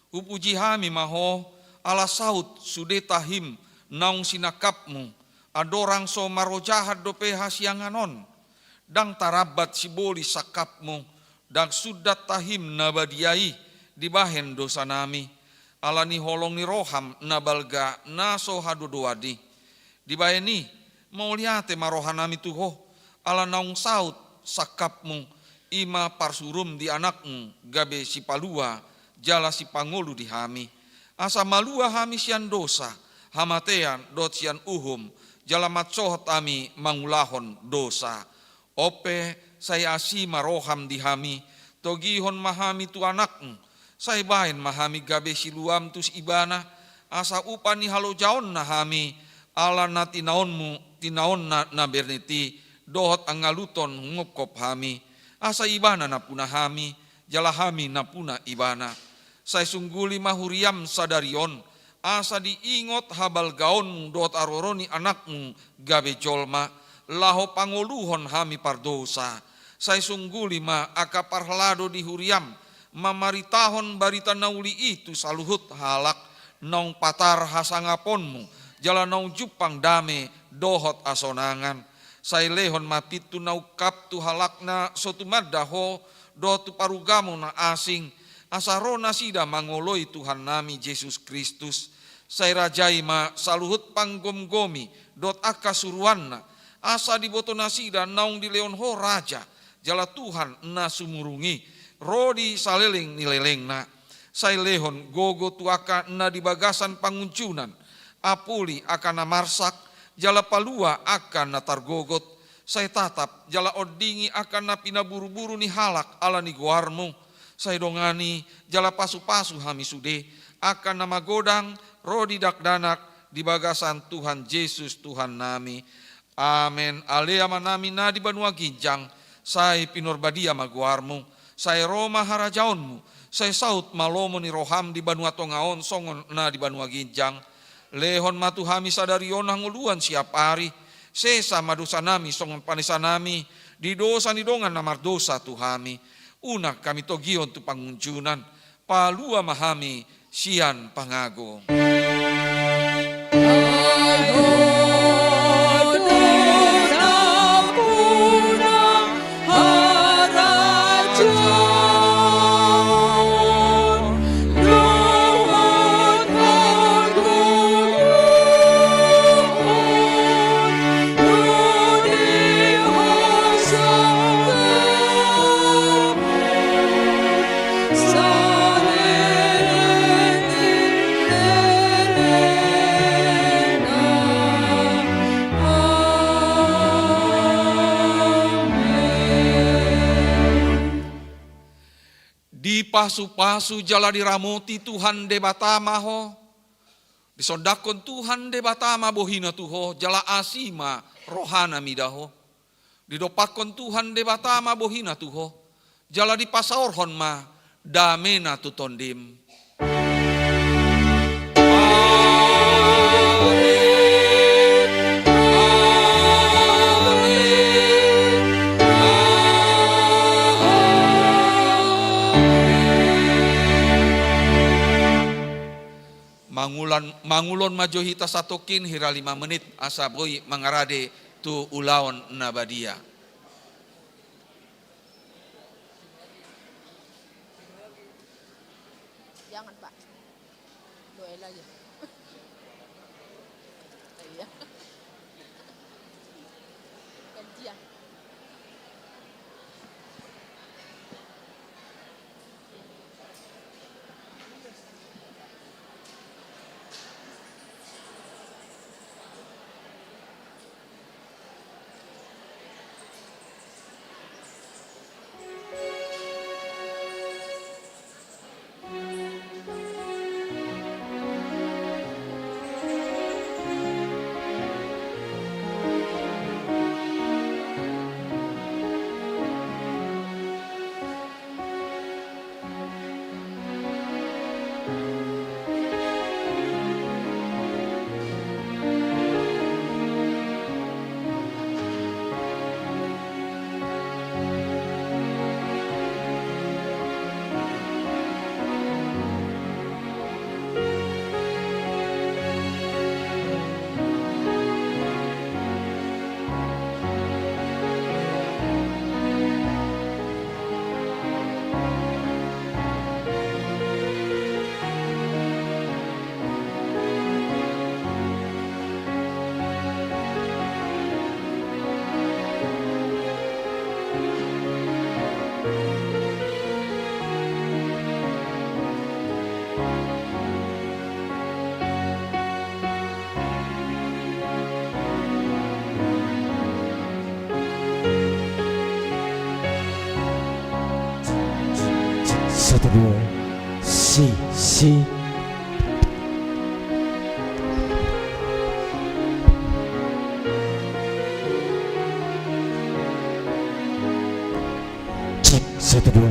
Hupuji hami ma Ho, ala saut sude tahim naung sinangkapmu, andorang so marojahan dope hasiangan on. Ndang tarambat sibolis sangkapmu, ndang sundat tahim na badia i dibahen dosanami, ala ni holong ni roham na balga na so hadodoan i. Dibahen i, mauliate ma rohanami tu Ho, ala naung saut sangkapmu, i ma parsurum di Anakmu gabe sipalua jala sipangolu di hami, asa malua hami sian dosa, hamatean dohot sian uhum, jala mansohot hami mangulahon dosa. On pe, sai asi ma roham di hami, togihon ma hami tu Anakmu, sai bahen ma hami gabe siluam tu Ibana, asa upa ni halojaonna hami, ala na tinaonmu, tinaonna na bernet i, dohot angaluton hungopkop hami, asa Ibana nampuna hami, jala hami nampuna Ibana. Sai sungguli ma huriam sadari on, asa diingot habalgaonmu dohot haroro ni Anakmu gabe jolma, laho pangoluhon hami pardosa. Sai sungguli ma angka parhalado di huriam, mamaritahon barita na uli i tu saluhut halak, naung patar hasangaponmu, jala naung jumpang dame dohot hasonangan. Sai lehon ma pintu na ungkap tu halak na so tumanda Ho, dohot tu parugamo na asing, asa ro nasida mangoloi Tuhannami Jesus Kristus. Sai rajai ma saluhut panggomgomi dohot angka suruanna, asa diboto nasida naung dilehon Ho Raja, jala Tuhan na sumurung i, ro di saleleng ni lelengna. Sai lehon gogo tu angka na di bagasan pangunjunan, apuli angka na marsak, jala palua angka na targogot. Sai tatap jala ondingi angka na pinaburuburu ni halak ala ni goarmu. Sai dongani jala pasupasu hami sude, angka na magodang ro di dakdanak di bagasan Tuhan Jesus Tuhannami. Amen. Ale Amanami na di banua ginjang, sai pinarbadia ma goarmu, sai ro ma harajaonmu, sai saut ma lomo ni roham di banua tonga on songon na di banua ginjang. Lehon ma tu hami sadari on hangoluan siapari, sesa ma dosanami songon panesanami di dosa ni dongan na mardosa tu hami. Unang hami togihon tu pangunjunan, palua ma hami sian pangago. Dipasupasu jala diramoti Tuhan Debata ma ho. Disondangkon Tuhan Debata ma bohina tu ho, jala asi ma rohana mida ho. Didompakkon Tuhan Debata ma bohina tu ho, jala dipasaorhon ma damena tu tondim. Mangulan, mangulon ma jo hita satongkin hira lima menit asa boi mangarade tu ulaon na badia. Jangan, Pak. Duel aja. Iya. Gantian. Satu, dua. Si, si. Cek, satu, dua.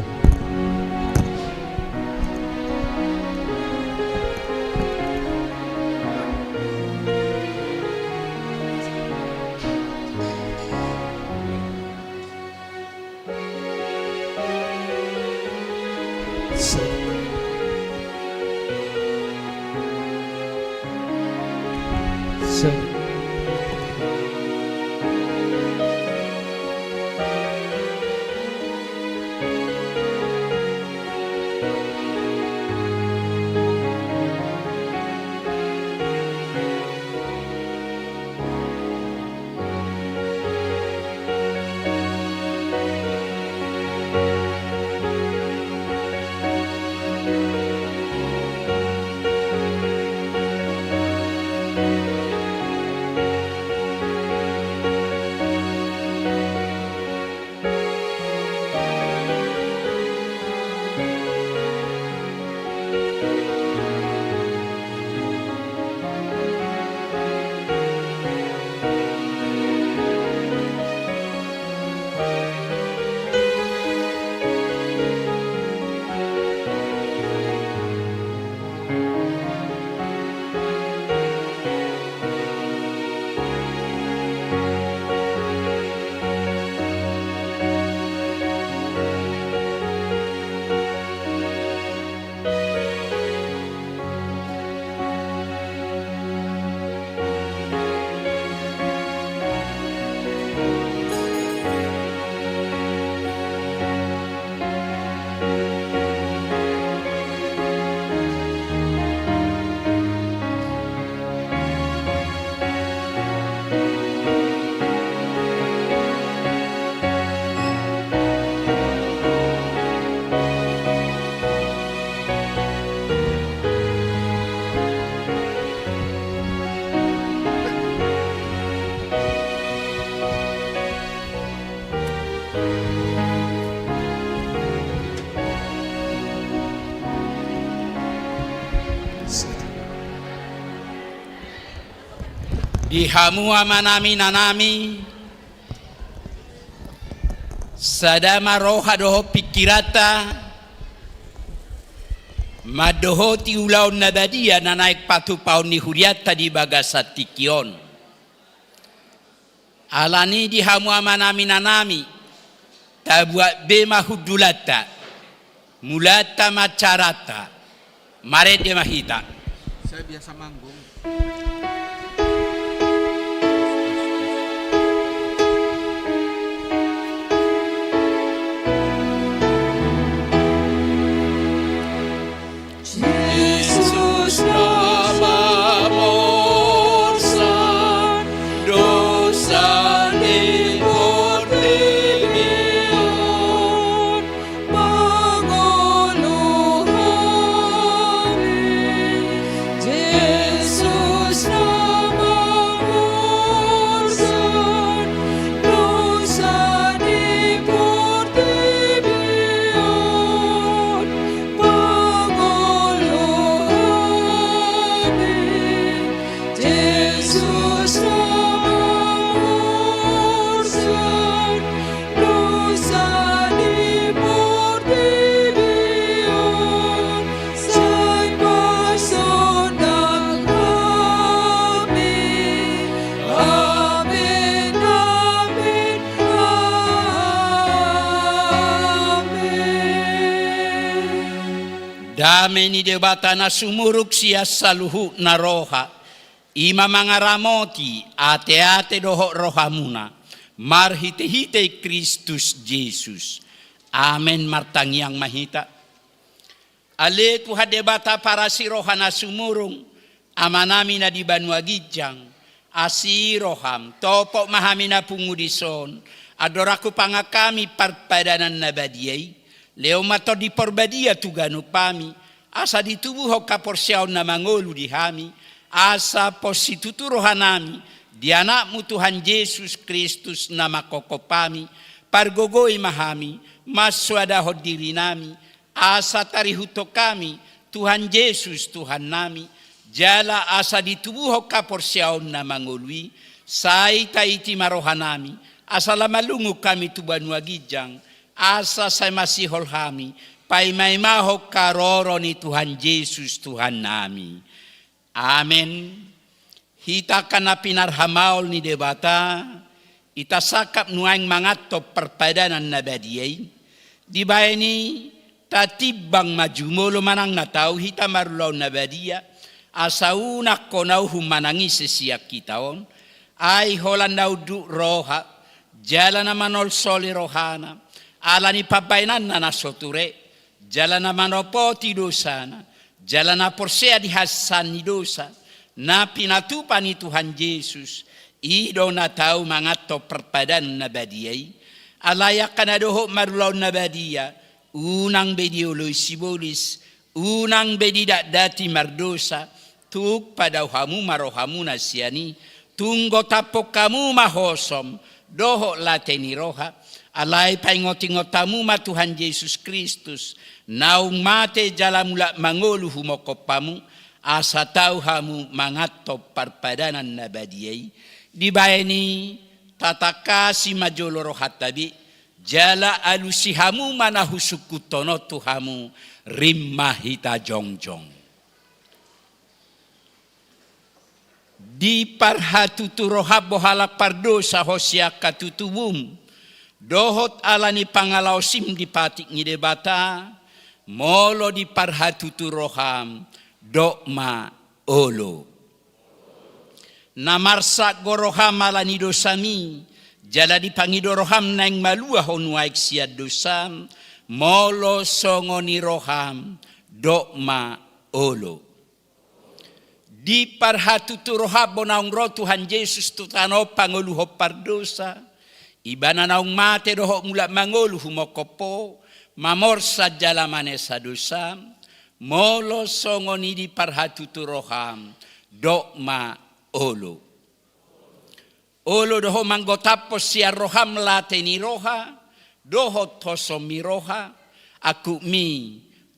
Di hamu amanami, inanami, sada ma roha dohot pingkiranta mandohoti ulaon na badia na naeng patupaon ni hurianta di bagasan tingki on. Alani di hamu amanami, inanami, tabuat be ma hundulanta, mulanta ma caranta. Marende ma hita. Saya biasa manggung. Jesus na mamorsan dosa ni portibi on, mangolu hami. Jesus na mamorsan dosa ni portibi on, mangolu hami. Jesus na mamorsan dosa ni portibi on, sai pasonang hami. Amen, amen, amen. Dame ni Debata na sumurung sian saluhutna roha, i ma mangaramoti ateate dohot rohamuna, marhitehite Kristus Jesus. Amen. Martangiang ma hita. Ale Tuhan Debata parasi roha na sumurung, Amanami na di banua ginjang, asi roham, topot ma hami na pungu dison, andorang hupangan hami parpadanan na badia i, lehon ma Tondi Parbadia tu ganup hami, asa ditubuhon haporseaon na mangolu di hami, asa pos situtu rohanami di Anakmu Tuhan Jesus Kristus na manghophop hami, pargogoi ma hami, mansoadahon dirinami, asa tarihuthon hami Tuhan Jesus Tuhannami, jala asa ditubuhon haporseaon na mangolu i, sai taiti ma rohanami, asa lam malungun hami tu banua ginjang, asa sai masihol hami paimaimahon haroro ni Tuhan Jesus Tuhannami. Amen. Hita angka na pinarhamaol ni Debata, hita sangkap nuaeng manganhon parpadanan na badia i. Dibahen i tatimbang ma jumolo manang na tau hita marulaon na badia, asa unang hona uhum manang ise sian hita on, ai holan na unduk roha, jala na manolsoli rohana, ala ni pambahenanna na so ture, jala na manopoti dosana, jala na porsea di hasesaan ni dosa, na pinatupa ni Tuhan Jesus, i do na tau manganhon parpadanan na badia i. Alai angka na dohot marulaon na badia, unang be dioloi sibolis, unang be didatdati mardosa, tung padao hamu ma rohamuna sian i, tung gotaphon hamu ma hosom dohot late ni roha, alai paingotingot hamu ma Tuhan Jesus Kristus, naung mate jala mulak mangolu humophop hamu, asa tau hamu manganhon parpadanan na badia i. Dibahen i tatangkasi ma jolo rohanta be, jala alusi hamu ma na husungkunhon on tu hamu, rim ma hita jongjong. Di parhatutu roham, bo halak pardosa ho sian hatutubum, dohot ala ni pangalaosim di patik ni Debata, molo di parhatutu roham, dok ma olo. Na marsat do roham ala ni dosami, jala dipangido roham naeng malua ho nuaeng sian dosam, molo songon i roham, dok ma olo. Di parhatutu roham, bo naung ro Tuhan Jesus tu tano on pangoluhon pardosa, Ibana naung mate dohot mulak mangolu humophop ho, mamorsan jala manesa dosa, molo songon i di parhatutu roham, dok ma olo. Olo do ho manggotaphon sian roham late ni roha, dohot hosom ni roha, angkupmi,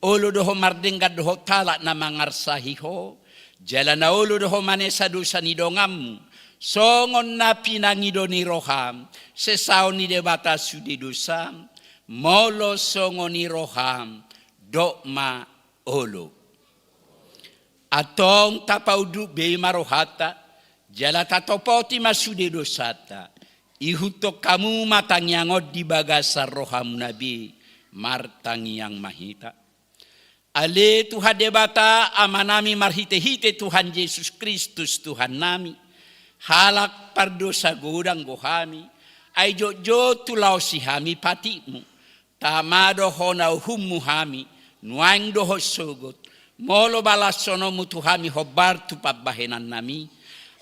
olo do ho mardenggan dohot halak na mangarsahi ho, jala na olo do ho manesa dosa ni donganmu, Songon na pinangido ni roham, sesaon ni Debata sude dosam, molo songon i roham, dok ma olo. Antong tapaunduk be ma rohanta, jala tatopoti ma sude dosanta. Ihuthon hamu ma tangiang on di bagasan rohamuna be, martangiang ma hita. Ale Tuhan Debata, Amanami marhitehite Tuhan Jesus Kristus Tuhannami, halak pardosa godang do hami, ai jotjot hulaosi hami patikmu, tama do hona uhummu hami, nuaeng dohot sogot, molo balashononmu tu hami hombar tu pambahenannami,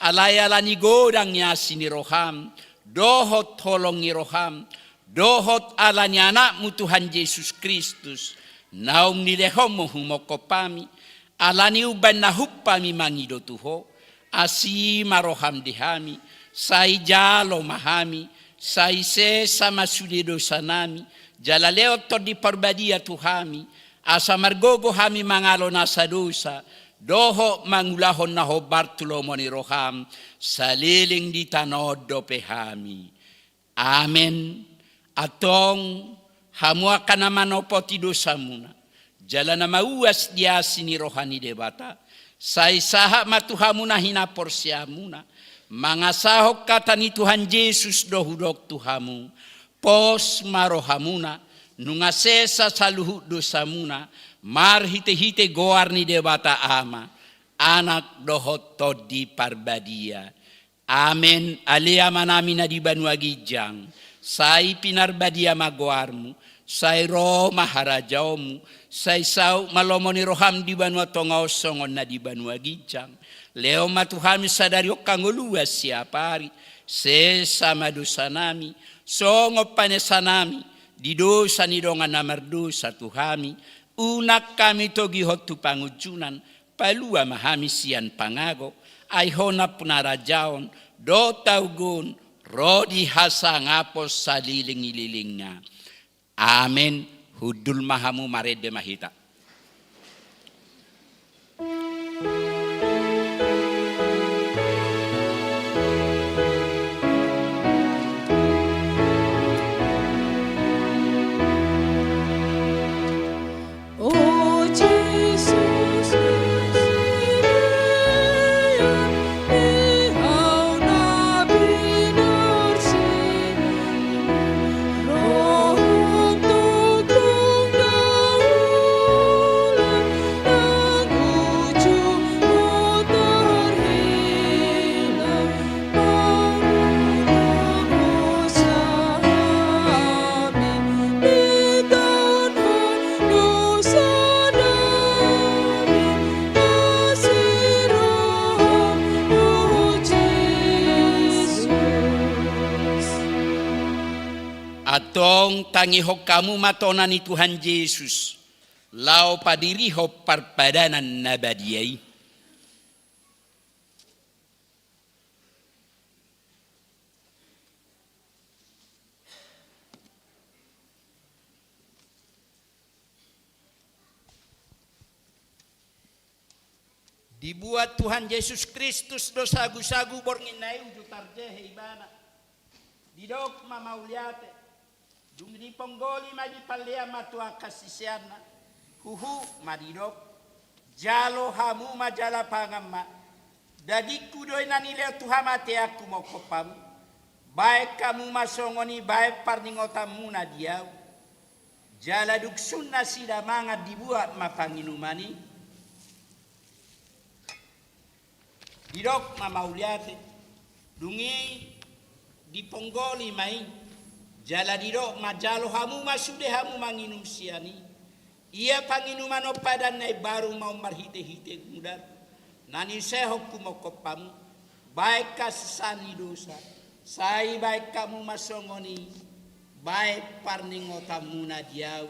alai ala ni godang ni asi ni roham, dohot holong ni roham, dohot ala ni Anakmu Tuhan Jesus Kristus, naung nilehonmu humongkop hami, ala ni umbahen na humpa hami mangido tu Ho, asi ma roham di hami, sai jalo ma hami, sai sesa ma sude dosanami, jala lehon Tondi Parbadia tu hami, asa margogo hami mangalo nasa dosa, dohot mangulahon na hombar tu lomo ni roham, saleleng di tano on dope hami. Amen. Antong, hamu angka na manopoti dosamuna, jala na mauas di asi ni roha ni Debata, sai sahat ma tu hamu na hinaporseamuna, mangasahon hata ni Tuhan Jesus do hudok tu hamu, pos ma rohamuna, nunga sesa saluhut dosamuna, marhitehite goar ni Debata Ama, Anak dohot Tondi Parbadia. Amen. Ale Amanami na di banua ginjang, sai pinarbadia ma goarmu, sai ro ma harajaonmu, sai saut ma lomo ni roham di banua tonga on songon na di banua ginjang. Lehon ma tu hami sadari on hangoluan siapari, sesa ma dosanami, songon panesanami di dosa ni dongan na mardosa tu hami, unang hami togihon tu pangunjunan, palua ma hami sian pangago, ai Ho nampuna harajaon, dohot haulion, ro di hasangapon saleleng-lelengna. Amen. Hundul ma hamu, marende ma hita. Antong tangihon hamu ma tona ni Tuhan Jesus, laho padirihon parpadanan na badia i. Dibuat Tuhan Jesus Kristus do sagusagu borngin na i uju tarjehe Ibana. Didok ma mauliate. Dung diponggoli ma, dipallean ma tu angka siseanna, huhut ma didok: Jalo hamu ma jala pangan ma. Dagingku do i na nilehon tu hamatean humongkop hamu. Baen hamu ma songon i, baen parningotanmuna di ahu. Jala dung sun nasida mangan, dibuat ma panginuman i. Didok ma mauliate. Dung i diponggoli ma i, jala didok ma: Jalo hamu ma sude hamu manginum sian i. Ia panginuman on padan na imbaru ma on marhitehite mudar, na niusehon humongkop hamu, baen hasesaan ni dosa. Sai baen hamu ma songon i, baen parningotanmuna di ahu.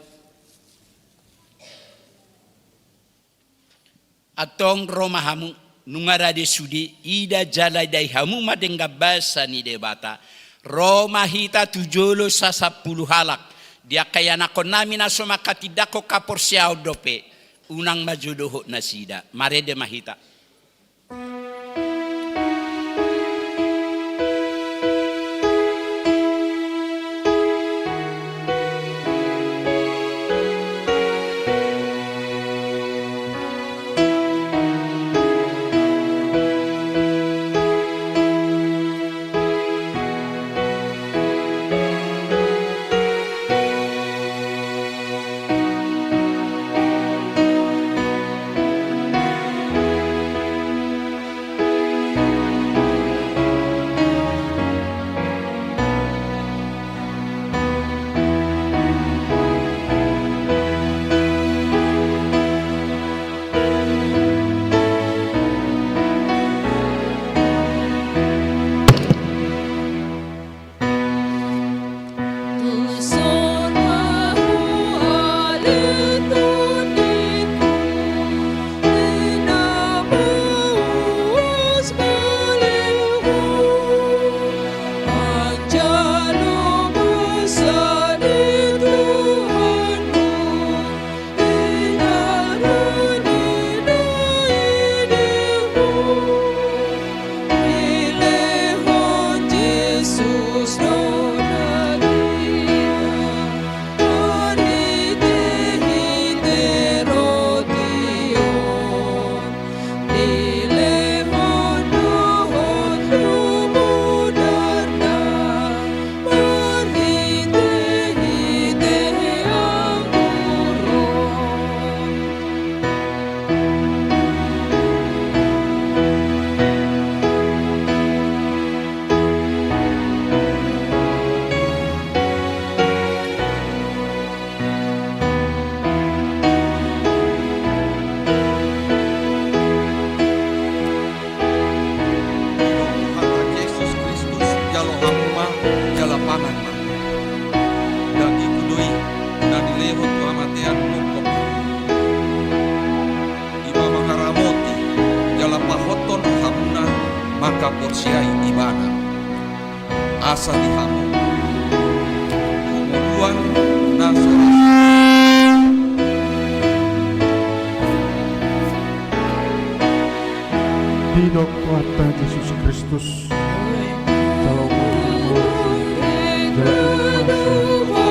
Antong ro ma hamu, nunga rade sude, ida jala dai hamu ma denggan basa ni Debata. Ro ma hita tu jolo sasampulu halak, di angka ianakhonnami na so mangkatindangkon haporseaon dope, unang ma jo dohot nasida. Marende ma hita. siai ibana. Asa di hamu hangoluan na so. Didok Tuhanta Jesus Kristus. Jala umur, jala umur.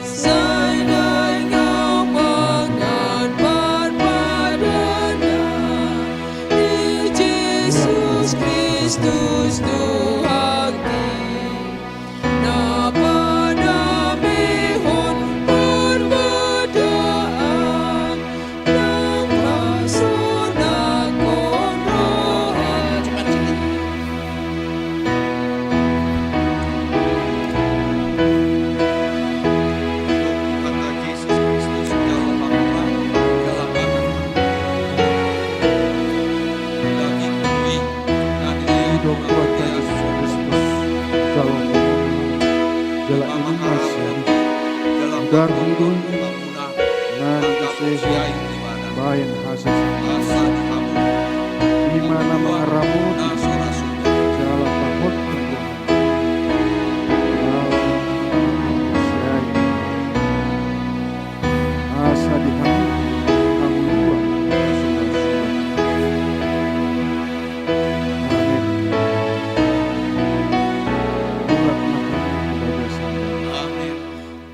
Sai dang mangan parpadanan di Jesus Kristus Tuhanta, na padameon parpadanan nang hasonanghon roha. Didok Tuhanta Jesus Kristus, jala umur, jala ilumasei, jala hudar hudul, na disehe bahen hasesaan. I ma na mangaramoti jala pahot. Asa di hamu hangoluan na so marsuda. Amen. Mulak ma hamu tu bagasan. Amen.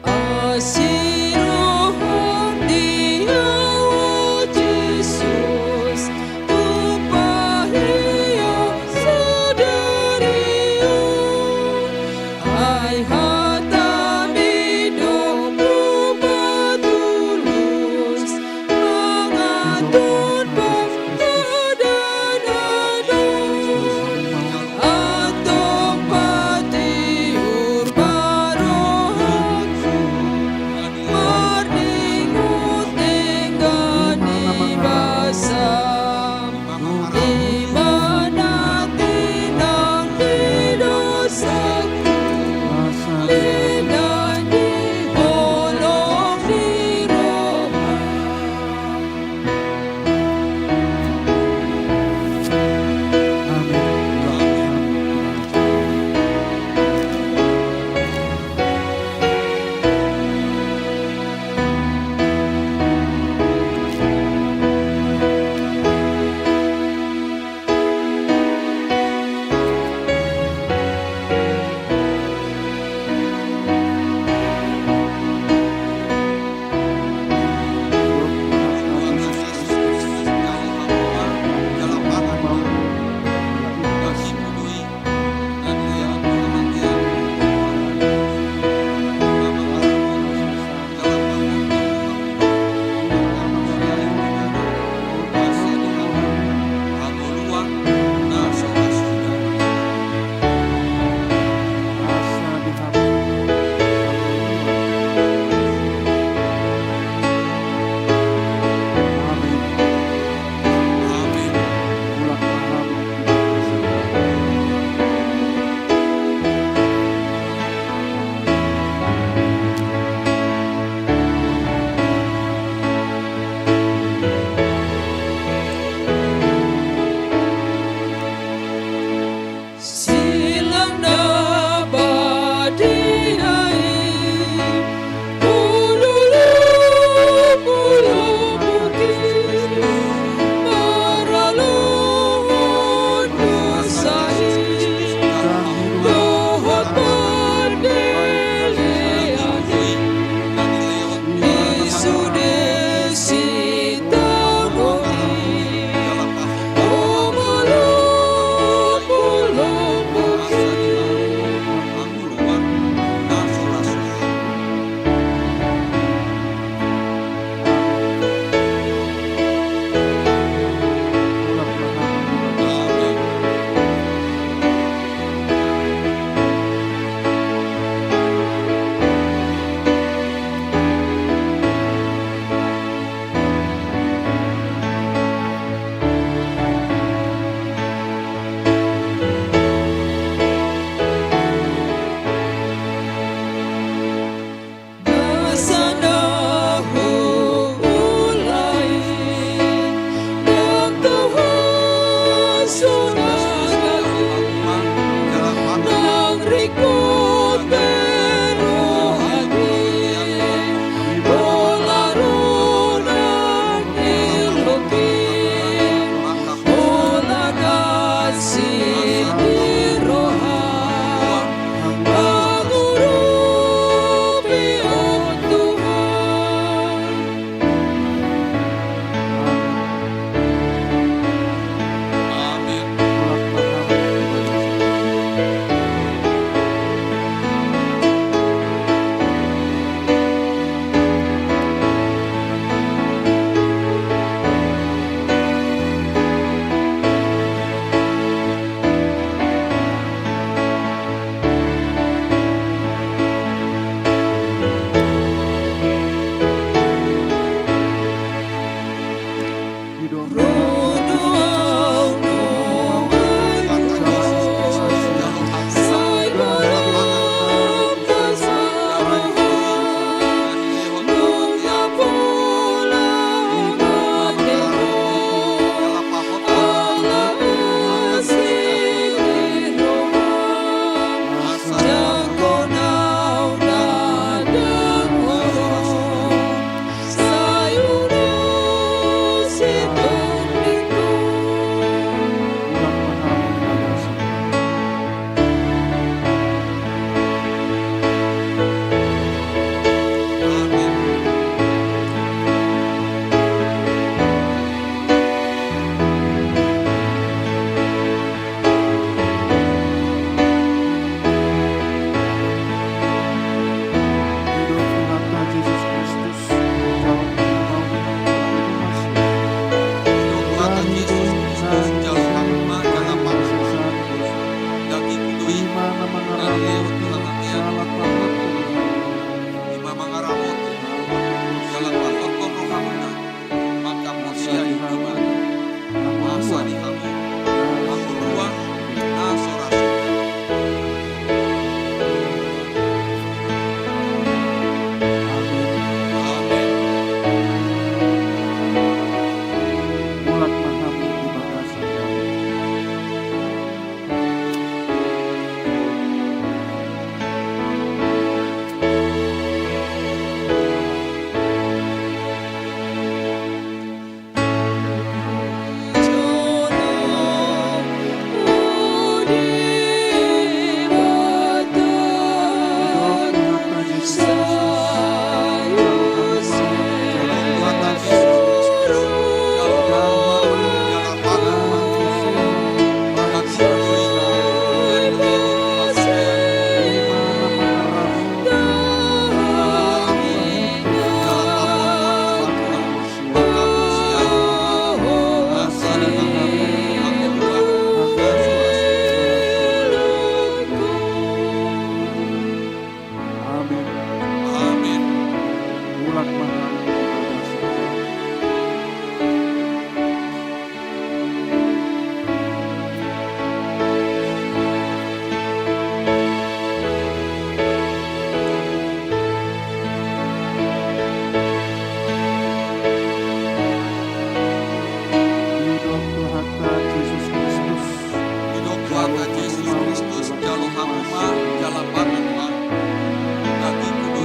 Asi roham di ahu Jesus, tumpahon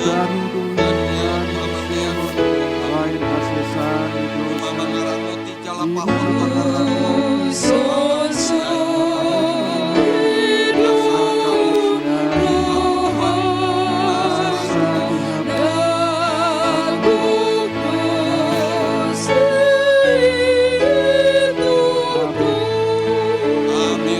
Baru dunia, baru dunia, baru dunia, baru dunia. Ima mangaramoti jala pahorhon rohamu. Amin.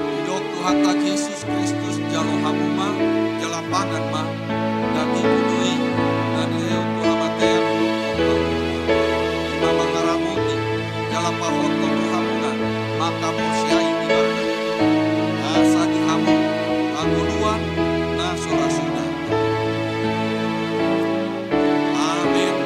Didok Tuhanta Jesus Kristus, jalo hamu ma, jala pangan ma, na tibu do i, na nilehon tu hamatean, ima mangaramoti, jala pahorhon rohamuna, mangkaporseai ibana. Asa di hamu hangoluan na so ra suda. Amin.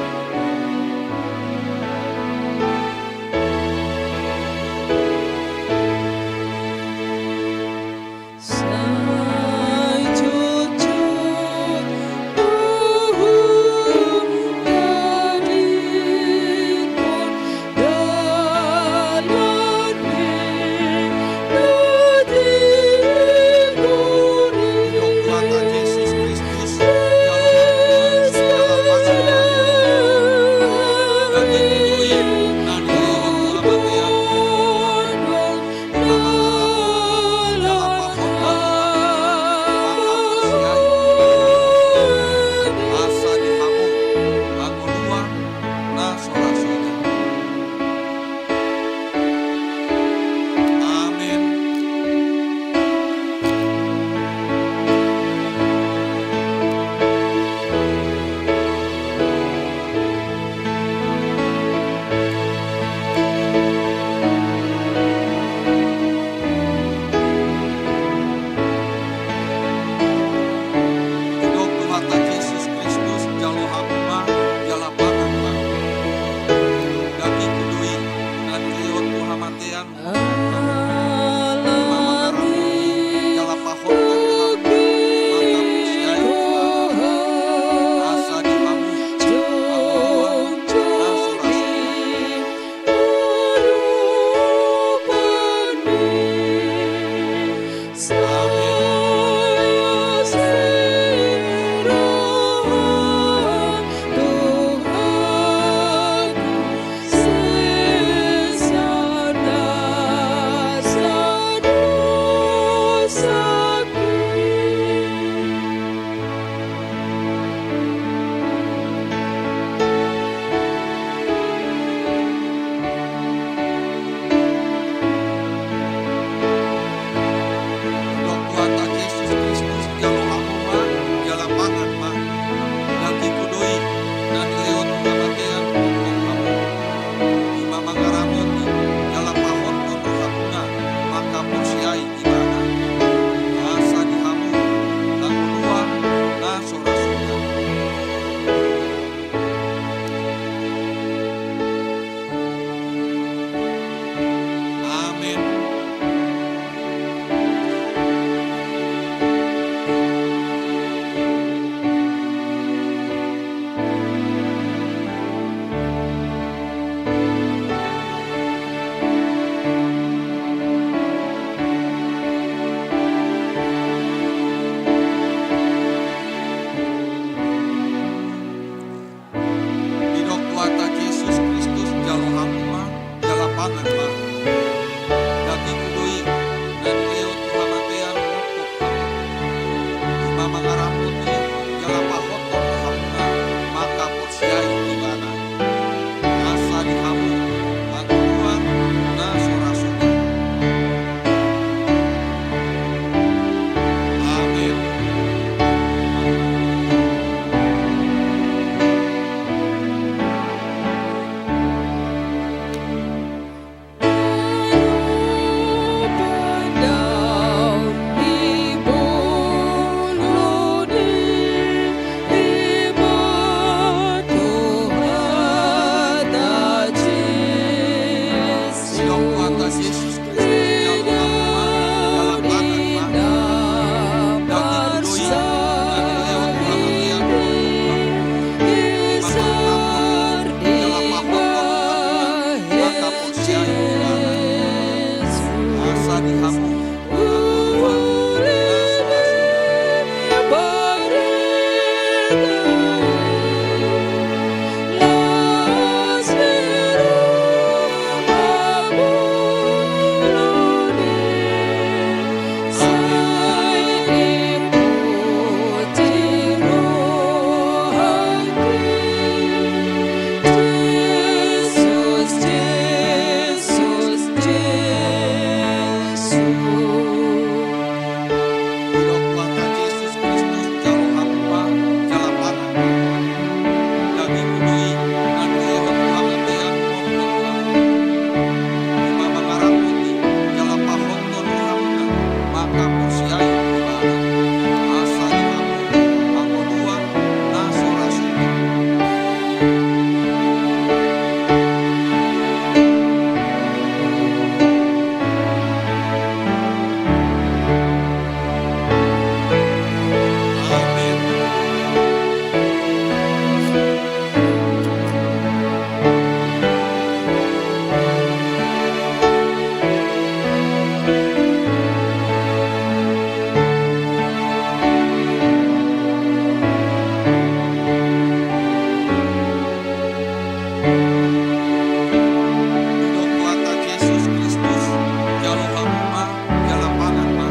Didok Tuhanta Jesus Kristus, jalo hamu ma jala pangan ma. Dagingku do i na nilehon tu hamatean maminta hamu. I ma mangarapoti jala pahothon rohamuna mangkaporseai Ibana. Asa di hamu pangodoan na so ra suda. Didok Tuhanta Jesus Kristus, jalo hamu ma jala pangan ma.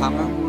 Amen.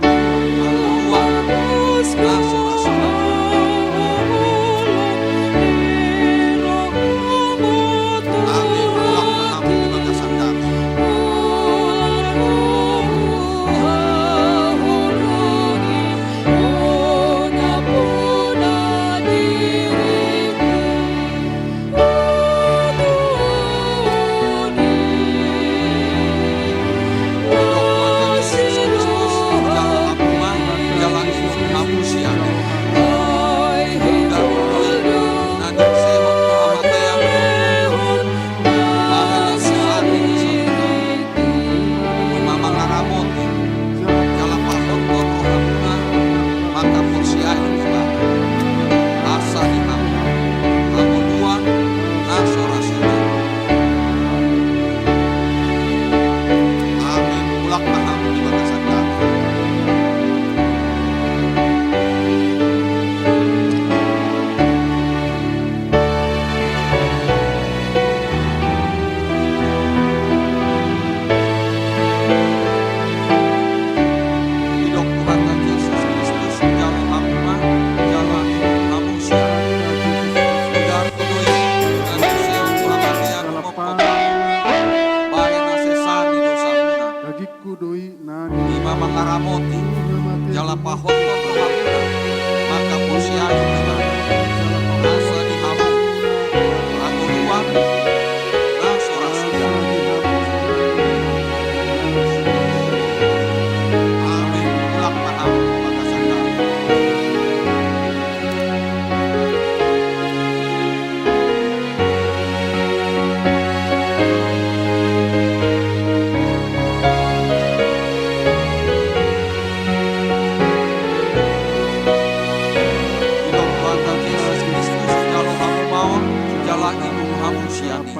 Ima mangaramoti jala pahot rohamuna mangkaporseai Ibana, asa di hamu hangoluan na so ra suda. Amen. Mulak ma hamu di bagasan dame. Didok Tuhanta Jesus Kristus, jalo hamu ma, jala inum hamu sian. Udarku do i na niseon tu hamatean, umomhom hamu bahen hasesaan ni dosamuna. Dagingku do i na ni. Ima mangaramoti jala pahothon rohamuna mangkaporseai Ibana, asa di hamu hangoluan na so ra suda. Amen. Mulak ma hamu di bagasan dame. Didok Tuhanta Jesus Kristus, jalo hamu ma on, jala inum hamu sian i.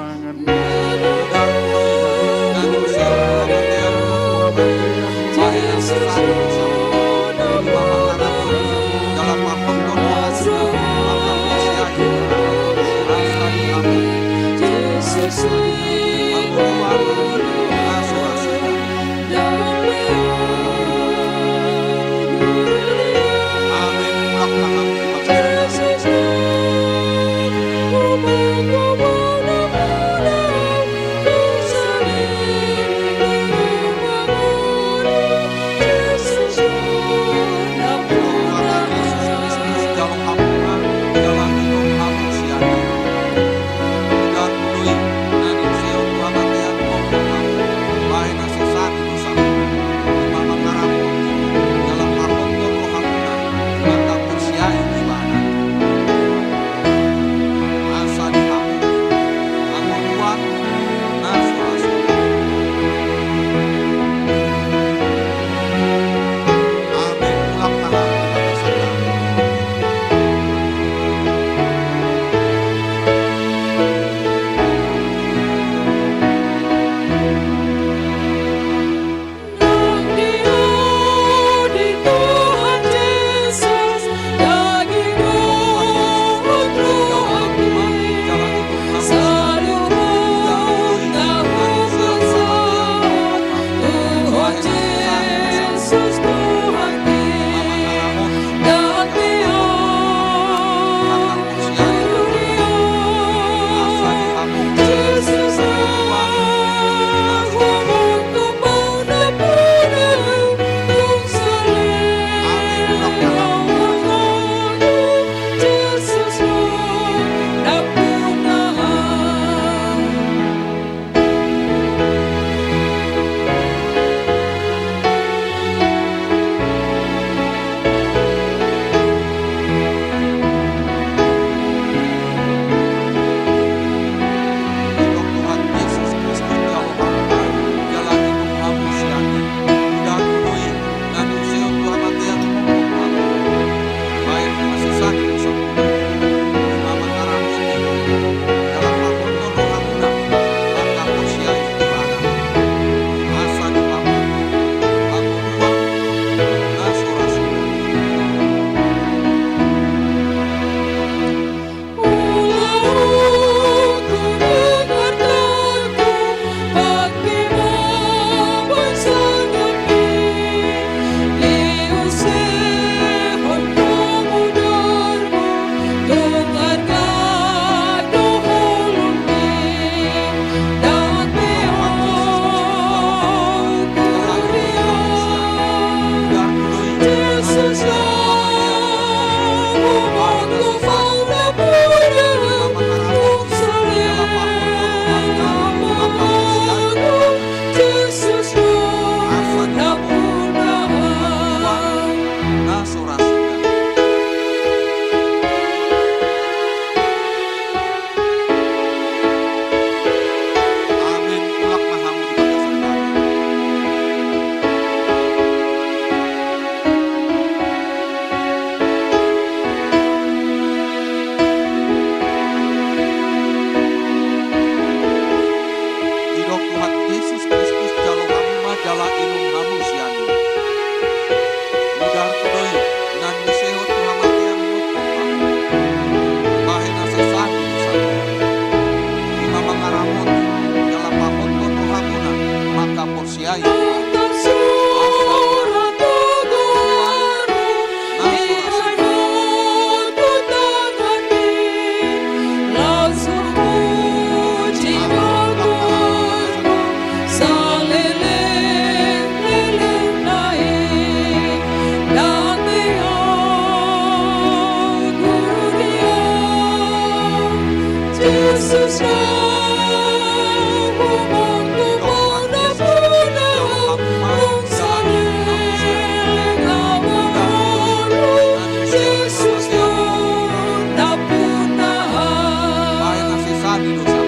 Bahen hasesaan ni dosa.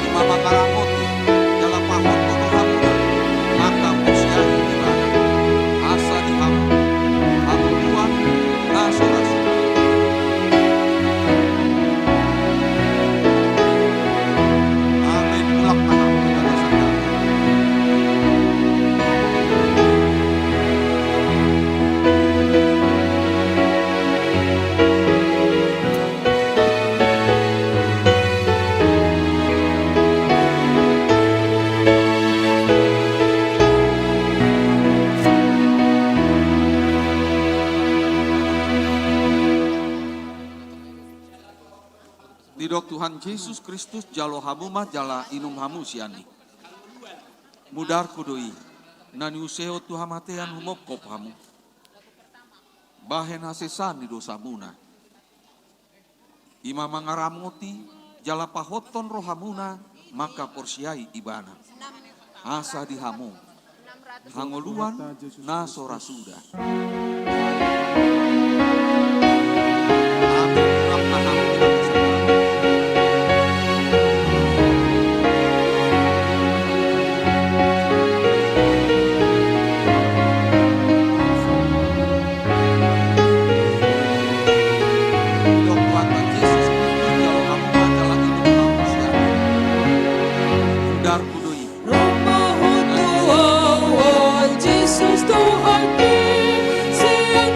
Ima mangaramoti jala pahothon rohamuna, maka porsea i ibana. Asa di hamu hangoluan na so ra suda. Amen. Mulak ma hamu di bagasan damai. Didok Tuhan Jesus Kristus, jalo hamu ma jala inum hamu sian i. Mudarku do i, na niusehon tu hamatean humongkop hamu. Bahen hasesaan ni dosamuna. Ima mangaramoti jala pahothon rohamuna, maka porsea i ibana. Asa di hamu hangoluan na so ra suda. Amen. Didok Tuhan Jesus, jalo hamu ma jala inum hamu sian i. Mudarku do i. Ro ma Ho tu ahu, Jesus Tuhanki, sian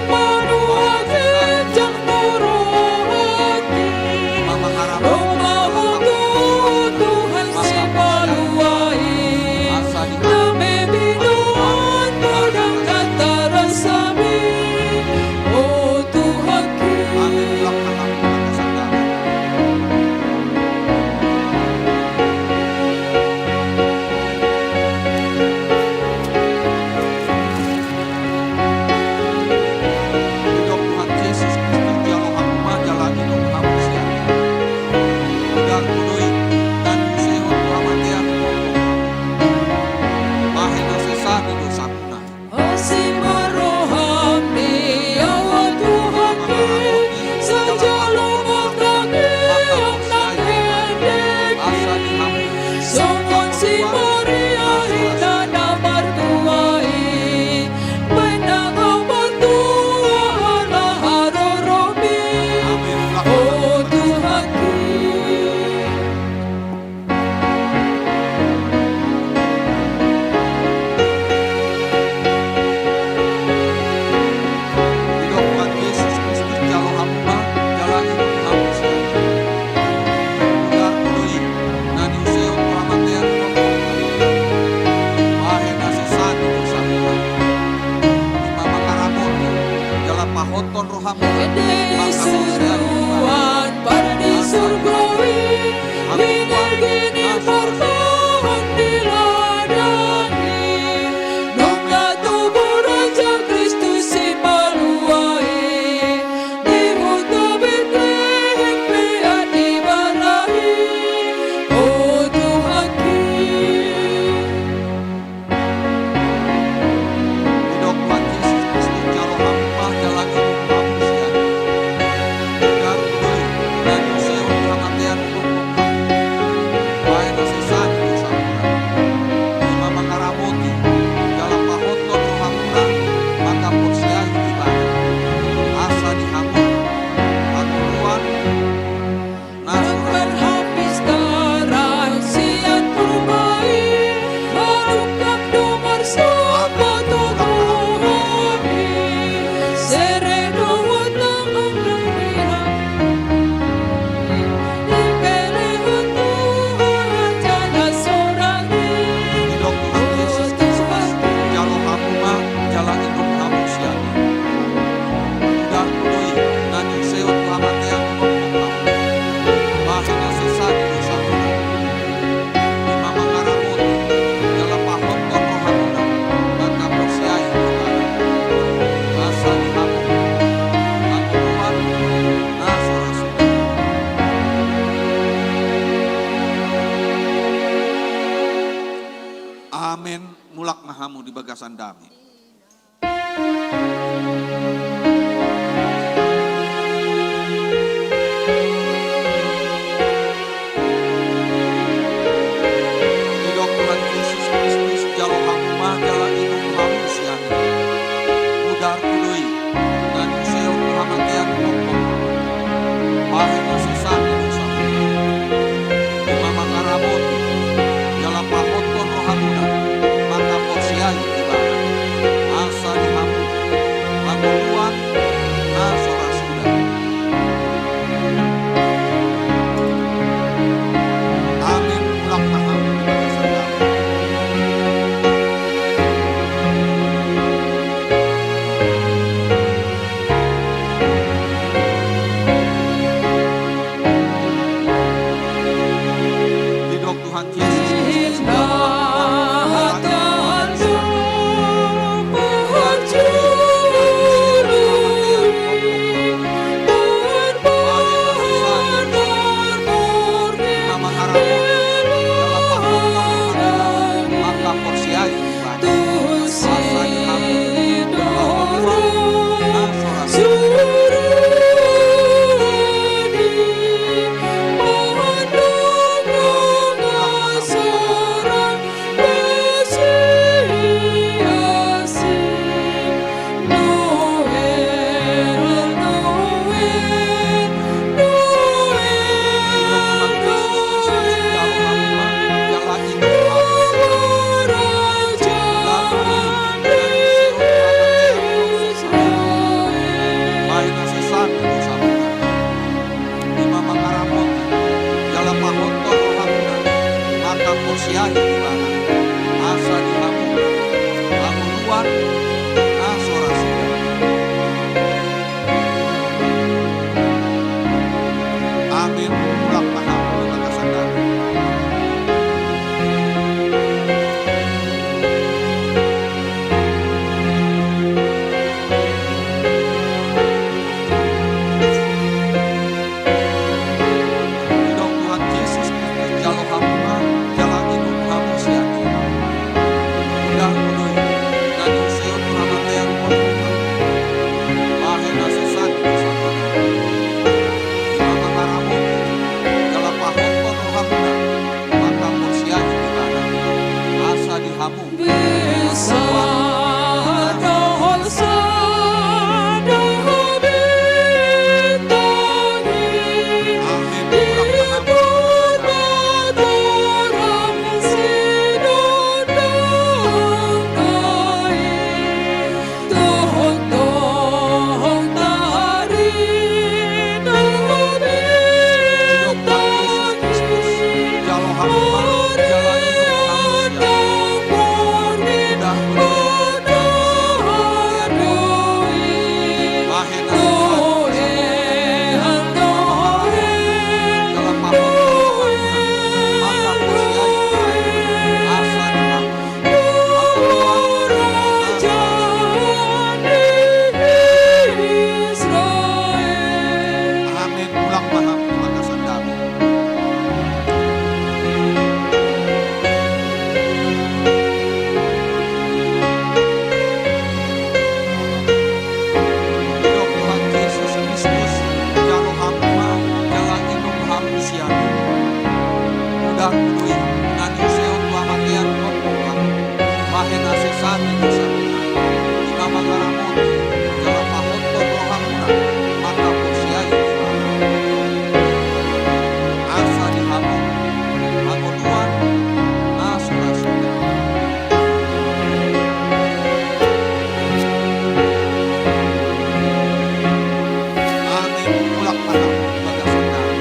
hamu di bagasan dame. Didok Tuhan Jesus Kristus, jalo hamu ma jala inum hamu sian i. Udarku do i, na niuseon tu hamatean gokhon. Bahen na sesa ni dosamuna. Ima mangaramoti, jala pahothon rohamuna, mangkaporseai Ibana. Asa di hamu, hangoluan, na so ra suda. Amin. Mulak ma hamu di bagasan dame. Didok Tuhan Jesus Kristus, Ima mangaramoti, jala pahothon rohamuna, mangkaporseai Ibana. Asa di hamu, hangoluan, na so ra suda. Amin. Mulak ma hamu di bagasan dame. Didok Tuhan Jesus Kristus, jalo hamu ma, jala inum hamu sian i. Udarku do i, na niuseon tu hamatean gokhon. Bahen na sesa ni dosamuna. Ima mangaramoti, jala pahothon rohamuna, mangkaporseai Ibana. Asa di hamu. Amin. Mulak ma hamu di bagasan dame. Didok Tuhan Jesus Kristus, jalo hamu ma, jala inum hamu sian i. Udarku do i, na niuseon tu hamatean gokhon. Bahen na sesa ni dosamuna. Ima mangaramoti, jala pahothon rohamuna, mangkaporseai Ibana. Asa di hamu, hangoluan, na so ra suda. Amin. Mulak ma hamu di bagasan dame.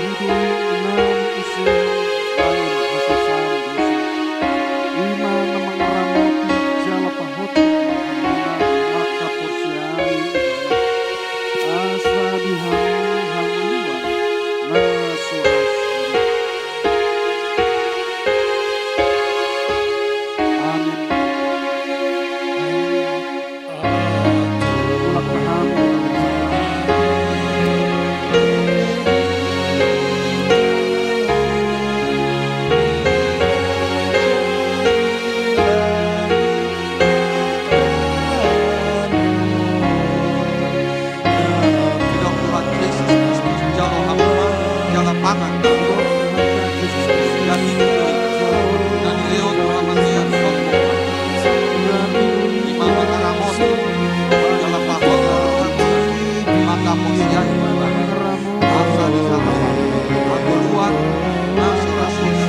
Tudu na ise baen hasesaan dosa. I ma na mangaramoti jala pahot tu hamuna mangkaporseai ibana. Asa di hami hangoluan na so ra sude. Amin. Amin. Didok Tuhan Jesus Kristus, jalo hamu ma, jala pangan. Dagingku i, na nilehon tu hamatean sombong. I ma mangaramoti jala pahot tu hamuna mangkaporseai ibana. Asa disangap hamu hangoluan na so ra sude.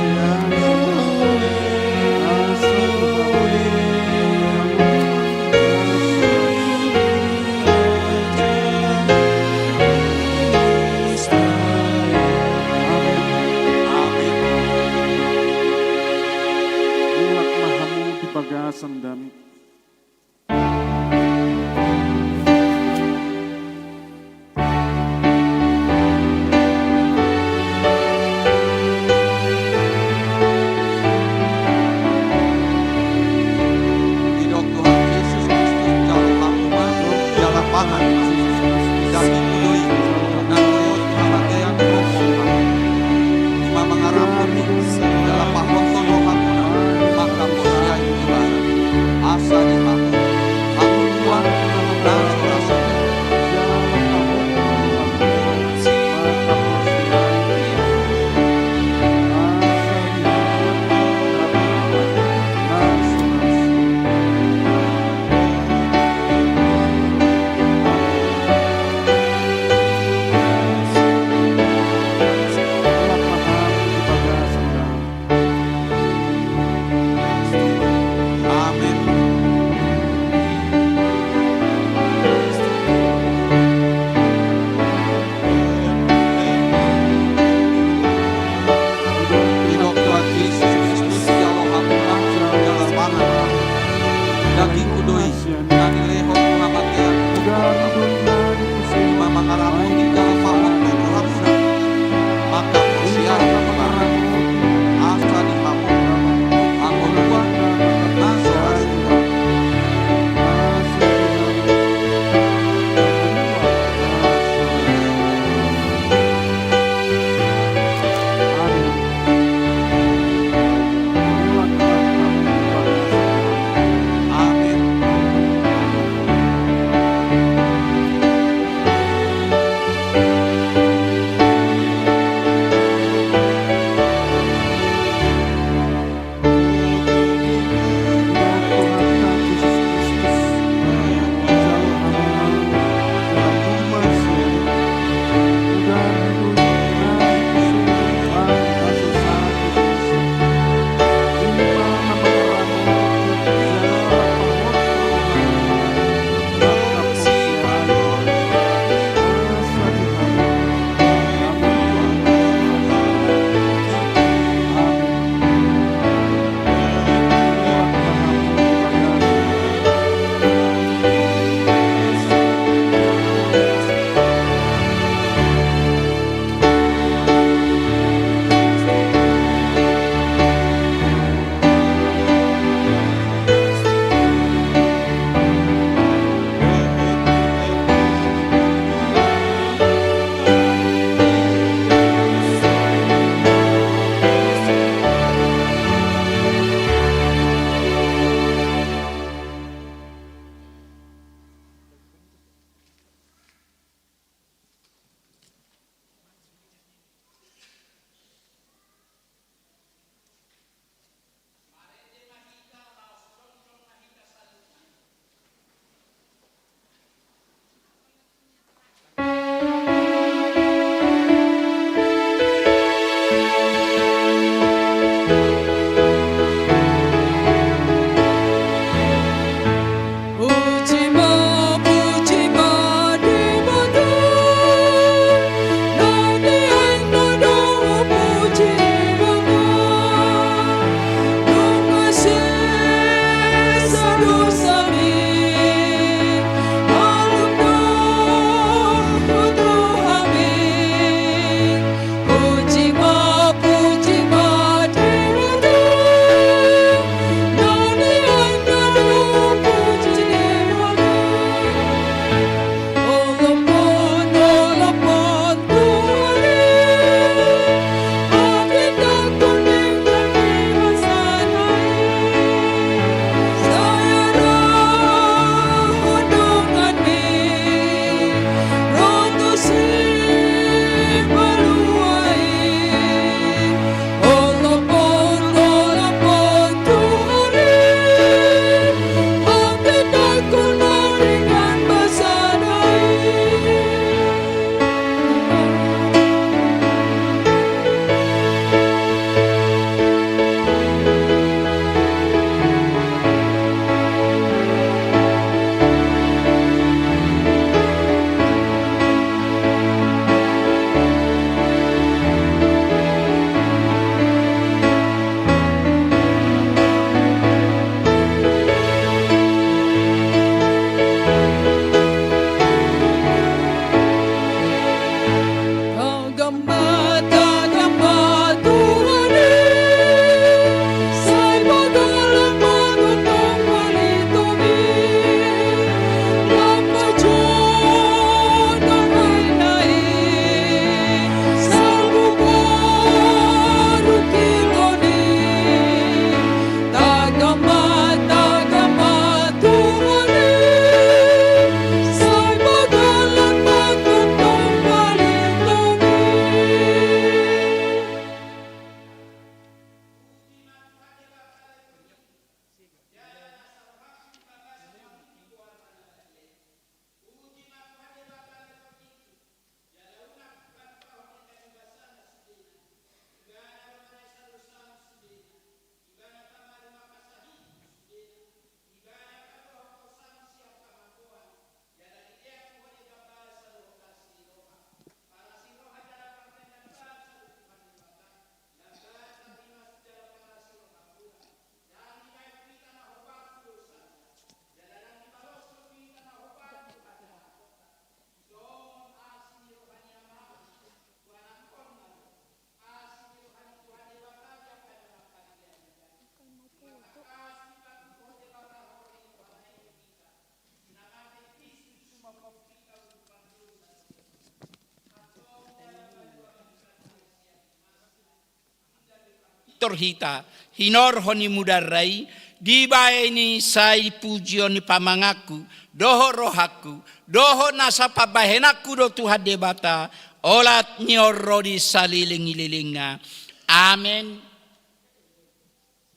pintor hita, hinorhon ni mudarna i, dibaen i sai pujion ni pamanganku, dohot rohangku, dohot nasa pambahenanku do Tuhan Debata, olat ni on ro di saleleng ni lelengna. Amen.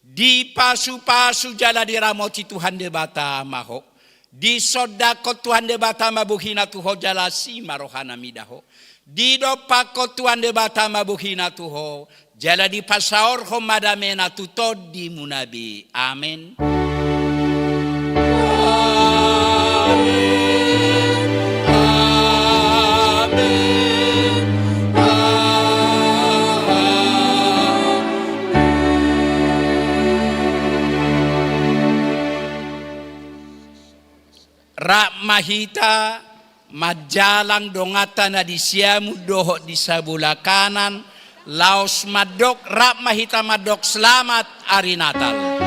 Dipasupasu jala diramoti Tuhan Debata ma ho. Disondangkon Tuhan Debata ma bohina tu ho jala asi ma rohana mida ho. Didompakkon Tuhan Debata ma bohina tu ho jala dipasaorhon ma damena tu tondimuna be. Amen. Amen. Amen. Amen. Rap ma hita manjalang donganta na di siamun dohot di sabola kanan, laos mandok, rap ma hita mandok selamat ari Natal.